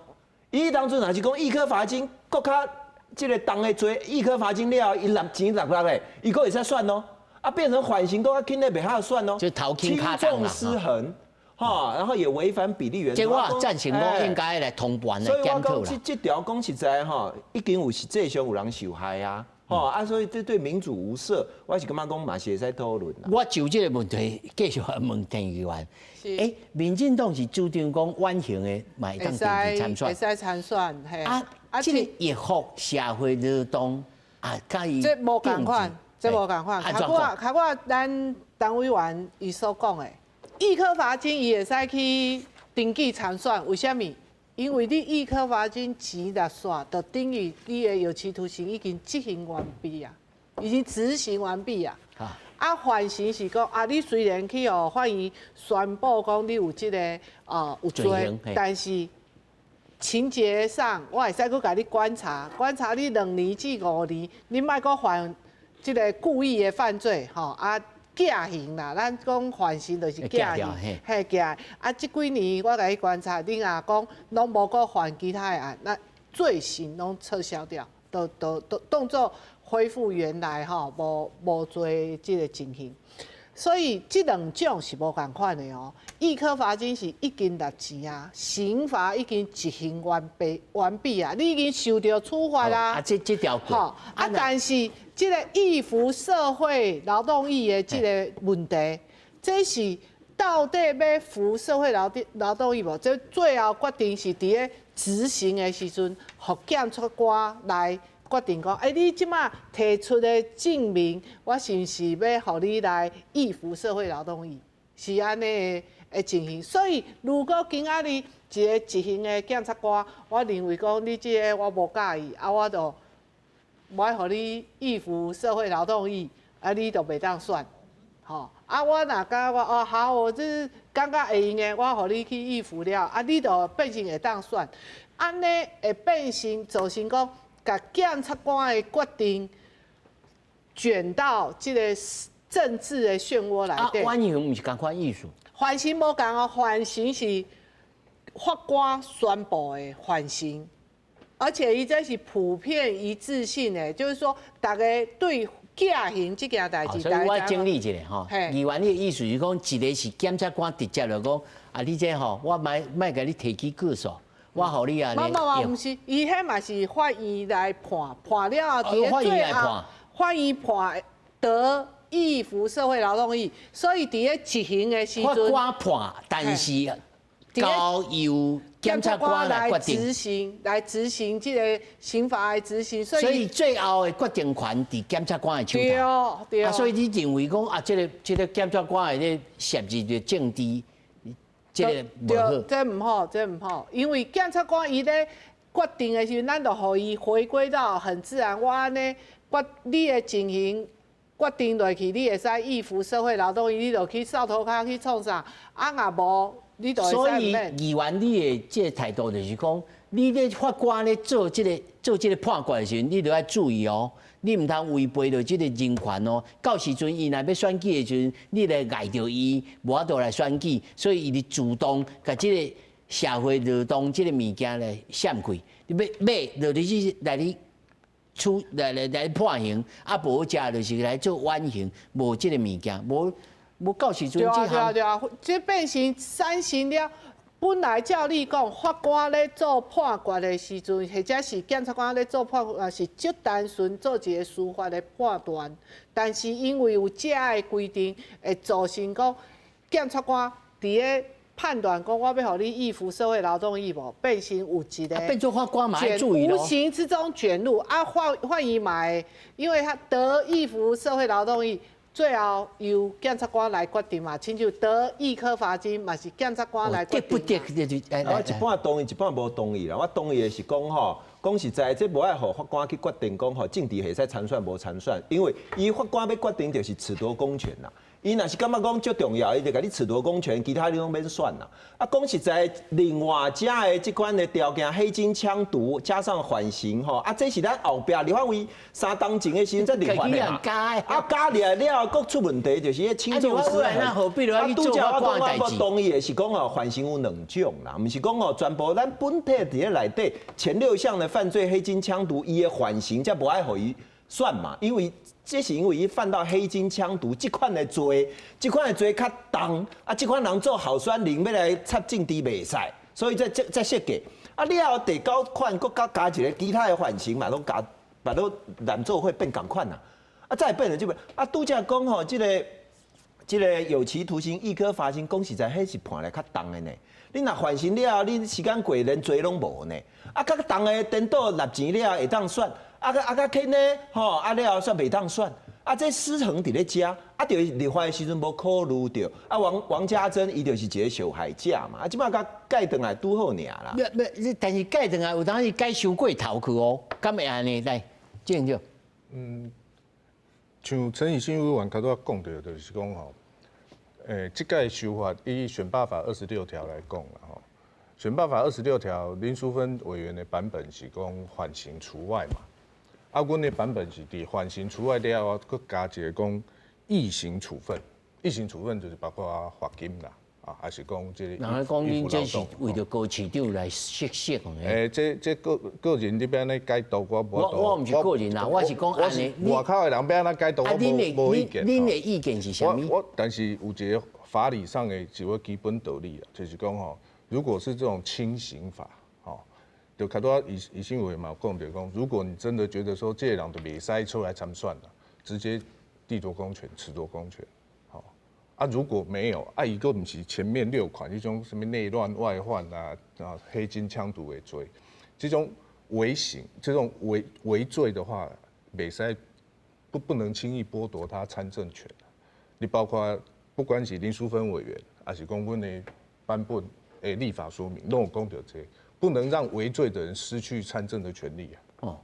伊當陣若是講易科罰金，閣較這个重的罪，易科罰金了後，伊納錢納落來，伊閣會使選哦。啊，變成緩刑，閣較輕的袂曉選哦。就頭輕跤重失衡。哈，然後也違反比例原則。這我贊成，我應該來通辦來檢討啦。所以我講這這條講實在吼，已經有實際上有人受害啊。吼啊，所以這對民主無赦，我是感覺講嘛是會使討論。我就這个問題繼續問陳議員。欸，民進黨是主張講緩刑的，嘛會當登記參選。會使參選，嘿。啊，這个易服社會勞動啊，佮伊這無仝款。這無仝款。較我較我咱陳委員伊所講的，易科罰金伊會使去登記參選，為啥物？因為你易科罰金錢納煞，就等於你的有期徒刑已經執行完畢啊，已經執行完畢啊。啊，緩刑是講啊，你雖然去予法院宣布講你有這个啊有罪，但是情節上我會使閣共你觀察，觀察你2年至5年，你莫閣犯這个故意的犯罪，吼啊。減刑啦，咱講緩刑就是減刑，嘿減。啊，這幾年我共你觀察，你若講攏無閣犯其他的案，那罪行攏撤銷掉，都都都當做恢復原來吼無無罪這个情形。所以這兩種是無仝款的哦。易科罰金是已經納錢啊，刑罰已經執行完畢完畢啊，你已經受到處罰啦。啊，這這條吼啊，但是這个易服社會勞動役的這个問題，這是到底欲服社會勞動勞動役無？這最後決定是佇咧執行的時陣，予檢察官來決定講，欸，你這馬提出的證明，我是毋是欲予你來易服社會勞動役？是按呢的情形。所以，如果今仔日一个執行的檢察官，我認為講你這个我無佮意，啊，我就無愛予你易服社會勞動役，啊，你就袂當選，吼。啊，我若感覺哦好，我這感覺會用的，我予你去易服了，啊，你就變成會當選，按呢會變成造成講，共檢察官的決定捲到這个政治的漩渦內底。啊，緩刑毋是仝款意思。緩刑無仝哦，緩刑是法官宣布的緩刑，而且伊這是普遍一致性的，就是說，逐家對減刑這件代誌。所以我整理一下吼，議員你的意思是講，一个是檢察官直接就講，啊，你這吼，我莫莫共你提起告訴。我予你啊！無無無，毋是，伊彼嘛是法院來判，判了後，法院來判，法院判得易服社會勞動役，所以佇咧執行的時陣，法官判，但是交由檢察官來決定執行，來執行這个刑罰的執行，所以最後的決定權佇檢察官的手頭。對對。啊，所以你認為講啊，這个這个檢察官的咧涉入著政治？這个無好，這毋好，這毋好，因為檢察官伊咧決定的時陣，咱就予伊回歸到很自然。我按呢決你的情形決定落去，你會使易服社會勞動役，你就去掃塗跤去創啥？啊，若無，你就會使所以議員你的這个態度就是講，你咧法官咧做這个做這个判決的時陣，你著愛注意哦，你毋通違背著這个人權哦。到時陣伊若欲選舉的時陣，你來礙著伊，無法度來選舉，所以伊就自動共這个社會勞動這个物件來閃開。你欲買落去來你處來來來判刑，啊無者就是來做緩刑，無這个物件，無無到時陣對啊對啊對啊，這變成三刑了。本來照理講，法官咧做判決的時陣，或者是檢察官咧做判決，是足單純做一个司法的判斷。但是因為有這个規定，會造成講檢察官佇咧判斷講，我欲予你易服社會勞動役無，變成有一个變做法官嘛愛注意無形之中捲入啊，法法院嘛會，因為他得易服社會勞動役。最後由檢察官來決定嘛，親像得易科罰金嘛是檢察官來決定。得不得？我一半同意，一半無同意啦。我同意的是講吼，講實在，這無愛予法官去決定講吼，政治會使參選無參選，因為伊法官欲決定就是褫奪公權啦。伊若是感覺講足重要，伊就共你褫奪公權，其他你攏免選啦。啊，講實在，另外遮的這款的條件，黑金槍毒加上緩刑吼，啊，這是咱後壁立法委三冬前的時陣才立法的嘛。啊，加入來了後，閣出問題，就是彼輕重失衡。啊，拄才我講我同意的是講吼，緩刑有兩種啦，毋是講吼全部咱本體佇咧內底前六項的犯罪，黑金槍毒，伊的緩刑才無愛予伊算嘛，因為這是因為伊犯到黑金槍毒這款的罪，這款的罪較重，啊，這款人做候選人欲來插政治袂使，所以才這才設計。啊，了後第九款閣加加一个其他的緩刑嘛，攏加，嘛攏濫做會變仝款啦。啊，再變成這個，啊，拄才講吼，這个這个有期徒刑、易科罰金，講實在，彼是判來較重的呢。你若緩刑了後，你時間過連罪攏無呢。啊，較重的顛倒納錢了後會當選，啊閣啊閣輕呢，吼，啊了後煞袂當選。啊，這失衡佇咧遮，啊，就立法的時陣無考慮著，啊，王家珍伊就是一個受害者嘛，啊，這擺共改轉來拄好爾啦。欲欲，但是改轉來有當時改傷過頭去哦，敢會按呢？來，正著。像陳以信委員頭拄仔講著，就是講吼，這屆修法以選罷法二十六條來講啦吼，選罷法二十六條林淑芬委員的版本是講緩刑除外嘛。啊，阮的版本是佇緩刑除外了後，閣加一個講異刑處分，異刑處分就是包括罰金啦，啊，還是講這個。人家講恁這是為著高市長來設設的。這個人你欲按怎解讀，我無。我毋是個人啦，我是講按呢。外口的人欲按怎解讀，我無意見。恁的意見是啥物？我但是有一個法理上的一個基本道理啊，就是講吼，如果是這種輕刑法。就較拄仔以信委員嘛有講著講，如果你真的覺得說這個人就袂使出來參選啦，直接褫奪公權、褫奪公權，吼啊，如果沒有啊，伊閣毋是前面六款彼種啥物內亂外患啊、啊黑金槍毒的罪，這種微刑、這種微罪的話，袂使不能輕易剝奪他參政權。你包括不管是林淑芬委員，還是講阮的版本的立法說明，攏有講著這個。不能讓違罪的人失去參政的權利啊！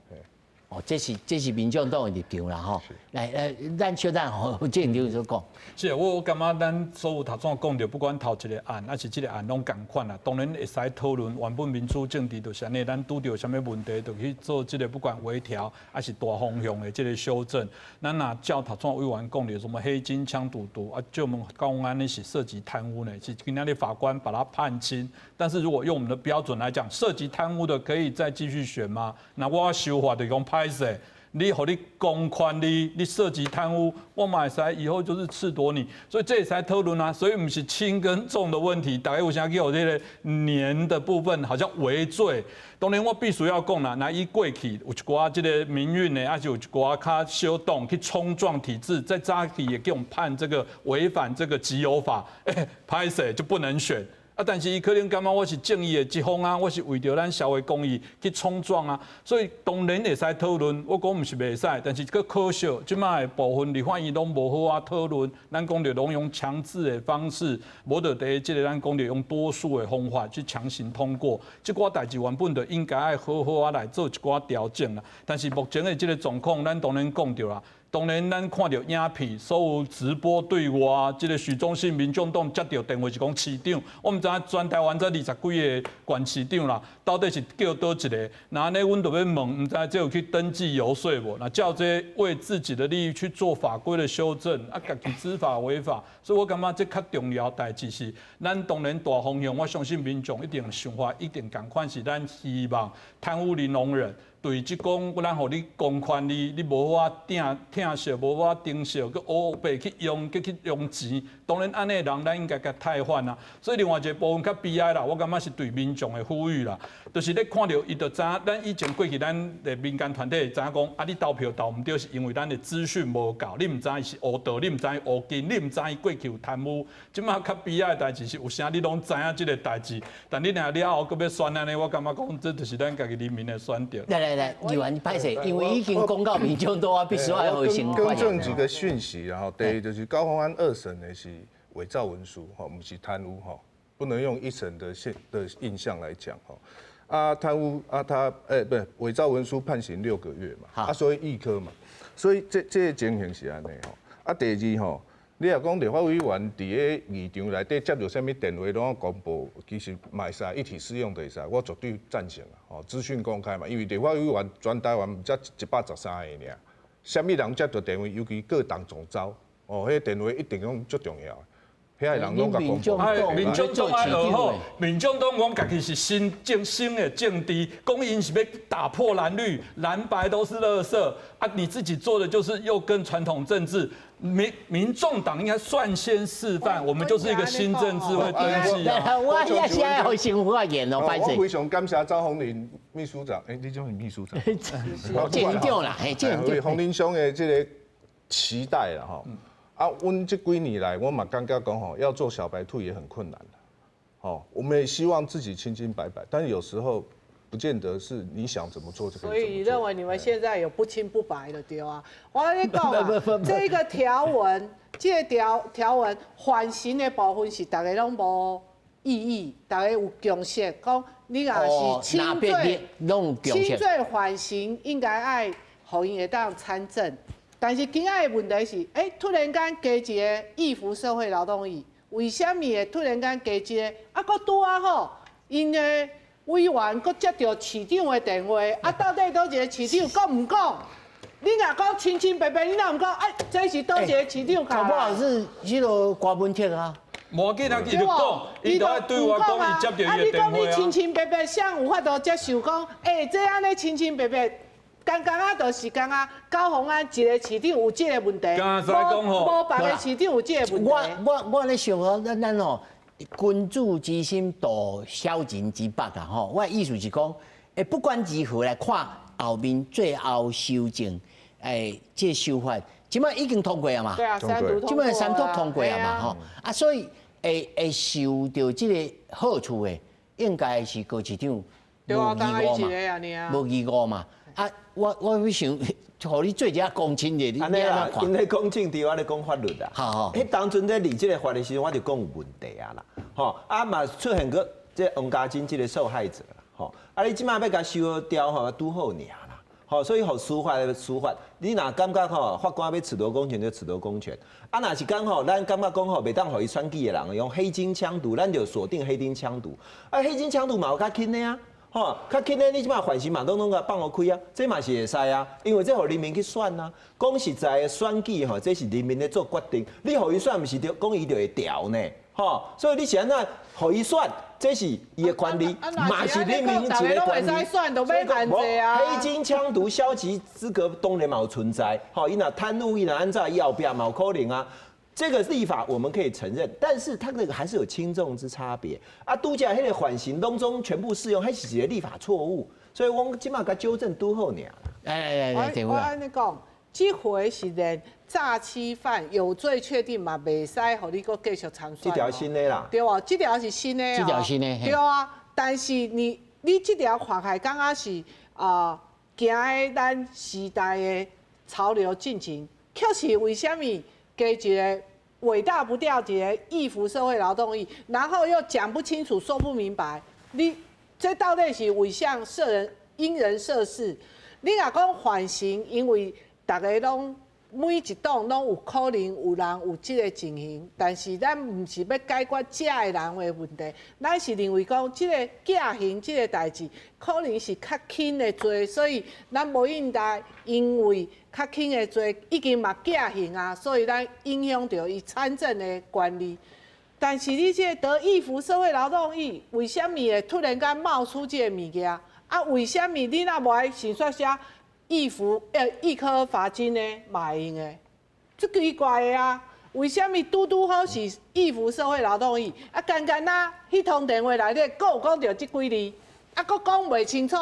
哦，這是民眾黨的立場啦，吼。來來，咱小等吼，鄭長所講。是，我感覺咱所有頭先講著，不管頭一個案，抑是這個案，攏仝款啦。當然會使討論，原本民主政治就是按呢，咱拄著啥物問題，就去做這個不管微調，抑是大方向的這個修正。咱若照頭先委員講著，什麼黑金槍賭毒啊，就問講按呢是涉及貪污呢？是今仔日法官把他判輕。但是如果用我們的標準來講，涉及貪污的可以再繼續選嗎？那我修法就講歹勢，你予你公權力，你涉及貪污，我嘛會使以後就是褫奪你，所以這會使討論啊，所以毋是輕跟重的問題，大家有啥叫這個年的部分好像微罪，當然我必須要講啦，那以過去有一寡這個民運的，抑是有一寡較小黨去衝撞體制，在早期也給我們判這個違反這個集郵法，欸，歹勢就不能選。啊！但是伊可能感覺我是正義的一方啊，我是為著咱社會公義去衝撞啊，所以當然會使討論。我講毋是袂使，但是閣可惜，這擺的部分立法院攏無好仔討論。咱講著攏用強制的方式，無就佇這個咱講著用多數的方法去強行通過。這寡代誌原本就應該愛好好仔來做一寡調整啦。但是目前的這個狀況，咱當然講著啦。當然，咱看著影片，所有直播對外，這個許忠信民眾黨接著電話是講市長，我毋知影全台灣這20幾個縣市長啦，到底是叫佗一個？那按呢，阮就欲問，毋知這有去登記遊說無？那照這為自己的利益去做法規的修正，啊，家己知法違法，所以我感覺這較重要代誌是，咱當然大方向，我相信民眾一定想法一定仝款，是咱希望貪污零容忍。對，這講咱予你公權力，你無法疼疼惜，無法珍惜，閣烏白去用，閣去用錢。當然，按呢人，咱應該共汰換啊。所以另外一個部分較悲哀啦，我感覺是對民眾的呼籲啦，就是你看著伊就知影，咱以前過去咱的民間團體會知影講，啊，你投票投毋對，是因為咱的資訊無夠，你毋知伊是烏道，你毋知伊烏金，你毋知伊過去有貪污。這擺較悲哀的代誌是有啥你攏知影這個代誌，但你若了後閣欲選按呢，我感覺講這就是咱家己人民的選擇。來來來，議員歹勢，因為已經講到民眾黨，我必須愛予先更正幾個訊息，然後第一就是高虹安二審的是偽造文書，吼，毋是貪污，吼，不能用一審的現的印象來講，吼。啊，貪污啊，他不是偽造文書判刑6個月嘛，啊，所以易科嘛，所以這個情形是按呢吼。啊，第二吼，你若講立法委員佇咧議場內底接著啥物電話攏公布，其實嘛會使一體適用就會使，我絕對贊成啊！吼，資訊公開嘛，因為立法委員全台灣才113個爾，啥物人接著電話，尤其各黨總召，哦，彼個電話一定攏足重要。遐個人攏共公布。民眾黨愛學好，民眾黨講家己是新政新的政治，講𪜶是欲打破藍綠，藍白都是垃圾啊！你自己做的就是又跟傳統政治，民眾黨應該率先示範，我們就是一個新政治會登記啊。我也是愛予先發言哦，我非常感謝趙宏霖秘書長，欸，你這是秘書長？政長啦，嘿，政長。宏霖兄的這個期待啦，吼。啊，阮這幾年來，我嘛感覺講吼，要做小白兔也很困難。吼，我們也希望自己清清白白，但是有時候不不見得是你想怎麼做就可以。所以你認為你們現在有不清不白的對啊？我跟你講啊，這個條文，這個條文緩刑的部分是大家攏無異議，大家有共識，講你若是輕罪，輕罪緩刑應該愛予𪜶會當參政。但是今仔的問題是，突然間加一個易服社會勞動役，為啥物會突然間加一個？啊，閣拄仔好，𪜶的委員閣接著市長的電話，啊，到底佗一个市長講毋講？你若講清清白白，你若毋講，哎，這是佗一个市長？搞不好是彼个郭文鐵啊。無要緊啊，伊就講，伊就愛對我講，伊接著伊的電話啊。你講你清清白白，誰有法度接受講？這按呢清清白白，剛剛啊，就是剛剛高虹安一个市長有這个問題，無別个市長有這个問題。我咧想講，咱吼君子之心度小人之腹啊吼。我的意思是講，不管如何來看後面最後修正，這個修法，這擺已經通過啊嘛。對啊，三讀這擺三讀通過啊嘛吼。啊，所以會受著這個好處的，應該是高市長無疑誤嘛，無疑誤嘛。啊，我欲想，予你做一下公親者，你按怎看？𪜶咧講政治，我咧講法律啦。好好。彼當陣咧立這個法的時陣，我就講有問題啊啦。吼，啊嘛出現過這王家珍這個受害者啦。吼，啊你這擺欲共修掉吼，拄好爾啦。吼，所以予司法的司法，你若感覺吼法官欲褫奪公權就褫奪公權。啊，若是講吼，咱感覺講吼袂當予伊選舉的人用黑金槍毒，咱就鎖定黑金槍毒。啊，黑金槍毒嘛有較輕的啊。吼，較輕的你這擺緩刑嘛，攏攏共放予開啊，這嘛是會使啊，因為這予人民去選啊。講實在的，選舉吼，這是人民咧做決定，你予伊選，毋是著講伊就會調呢？吼，所以你是按怎予伊選，這是伊的權利，嘛是人民一個權利。黑金槍毒消極資格當然嘛有存在，吼，伊若貪污，伊若按怎，伊後壁嘛有可能啊。這個立法我們可以承認，但是它那個還是有輕重之差別。啊，拄才彼個緩刑當中全部適用，彼是一個立法錯誤，所以我這擺共糾正拄好爾。我按呢講，這回是連詐欺犯有罪確定嘛，袂使予你閣繼續參選。這條新的啦。對啊，這條是新的。這條新的。對啊，但是你這條看起來感覺是啊，行佇咱時代的潮流進前，卻是為啥物？加一個尾大不掉，一個易服社會勞動役，然後又講不清楚、說不明白，你這到底是為啥設人因人設事？你若講緩刑，因為大家攏每一黨攏有可能有人有這個情形，但是咱毋是欲解決這个人的問題，咱是認為講這個減刑這個代誌可能是較輕的罪，所以咱無應該因為較輕的罪已經嘛減刑啊，所以咱影響著伊參政的權利。但是你這個得易服社會勞動役，為啥物會突然間冒出這個物件？啊，為啥物你若無愛先說寫易服易科罰金呢？嘛會用的，足奇怪的啊！為啥物拄拄好是易服社會勞動役？啊，干干啊，彼通電話內底閣有講著這幾字，啊，閣講袂清楚。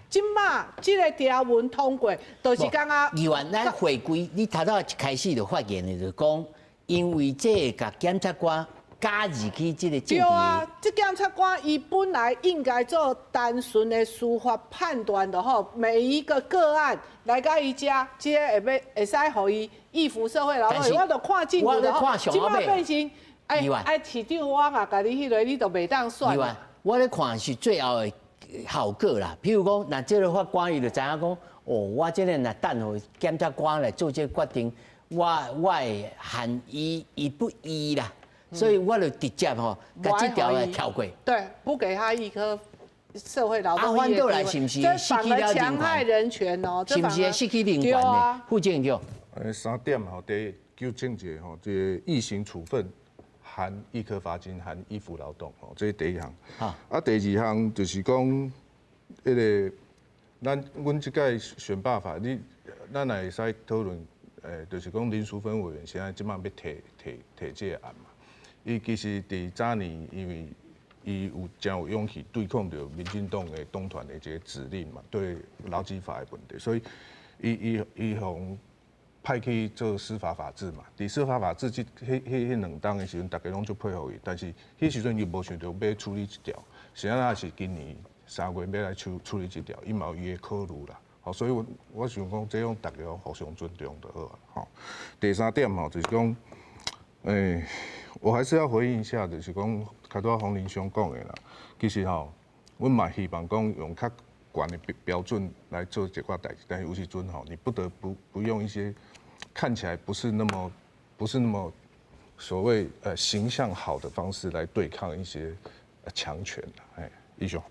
這擺這個條文通過，就是感覺。議員，咱回歸，你頭拄一開始就發言的，就講，因為這個共檢察官加入去這個政治。對啊，這檢察官伊本來應該做單純的司法判斷就好，每一個個案來到伊遮，這個會欲會使予伊易服社會勞動，我就看進度就好。這擺變成哎，市長我若共你彼個，你就袂當選。議員，我咧看是最後的效果啦。譬如講，若這個法官伊就知影講，哦，我這個若等予檢察官來做這個決定，我會限伊伊不依啦。所以我就直接吼，共這條來跳過。對，不給他易科社會勞動。啊，反倒來是毋是失去了人權？人權哦，是毋是失去人權呢？副政長。三點吼，第一糾正一下吼，這個易刑處分含易科罰金，含易服勞動吼，這是第一項。啊，第二項就是講，彼個咱阮這屆選罷法，你咱也會使討論，就是講林淑芬委員現在這擺欲提這個案嘛。伊其實佇早年，因為伊有誠有勇氣對抗著民進黨的黨團的這個指令嘛，對勞基法的問題，所以伊予派去做司法法制嘛。佇司法法制這彼兩冬的時陣，大家攏足佩服伊，但是彼時陣伊無想著欲處理這條，是按怎是今年3月欲來處理這條，伊嘛有伊的考慮啦。吼，所以我想講，這種大家互相尊重就好啊。吼，第三點吼，就是講，我還是要回應一下，就是講，較拄仔洪林兄講的啦。其實吼，阮嘛希望講用較懸的標準來做這寡代誌，但是有時陣吼，你不得不用一些看起來不是那麼所謂形象好的方式來對抗一些強權。哎，以上。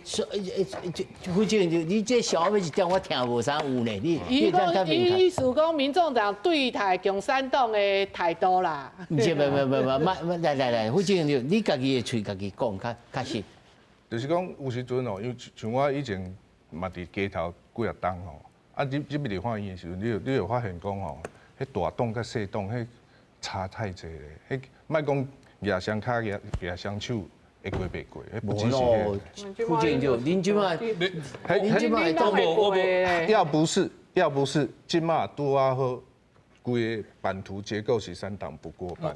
所以這副主任，你這小尾一點我聽無啥有呢，你伊講伊意思講，民眾黨對待共產黨的態度啦。毋是，無無無無，莫來來來，副主任，你家己的喙家己講較較實。就是講有時陣哦，因為像我以前嘛佇街頭幾若冬吼，啊，你入去法院的時陣，你會發現講吼，彼大黨佮細黨，彼差太濟咧。彼莫講舉雙跤舉雙手會過袂過？無咯，副主任就恁這馬，恁這馬都無，要不是這馬拄仔好，規個版圖結構是三黨不過半。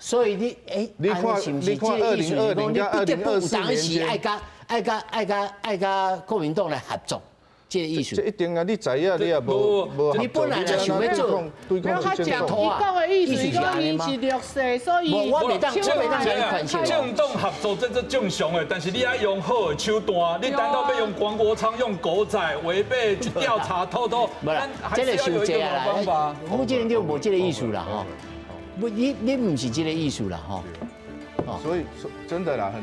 所以你你看你看2020你不得不有當時愛佮國民黨來合作。這個意思。這一定啊！你知影，你也無無你本來就想欲做，沒有他講，伊講的意思，講伊是弱勢，所以我袂當，我袂當政黨合作這這正常的，但是你愛用好的手段，你難道欲用黃國昌用狗仔違背去調查偷偷？無啦，這個傷濟啊啦，福建就無這個意思啦吼。不，你毋是這個意思啦吼。所以說真的啦，很。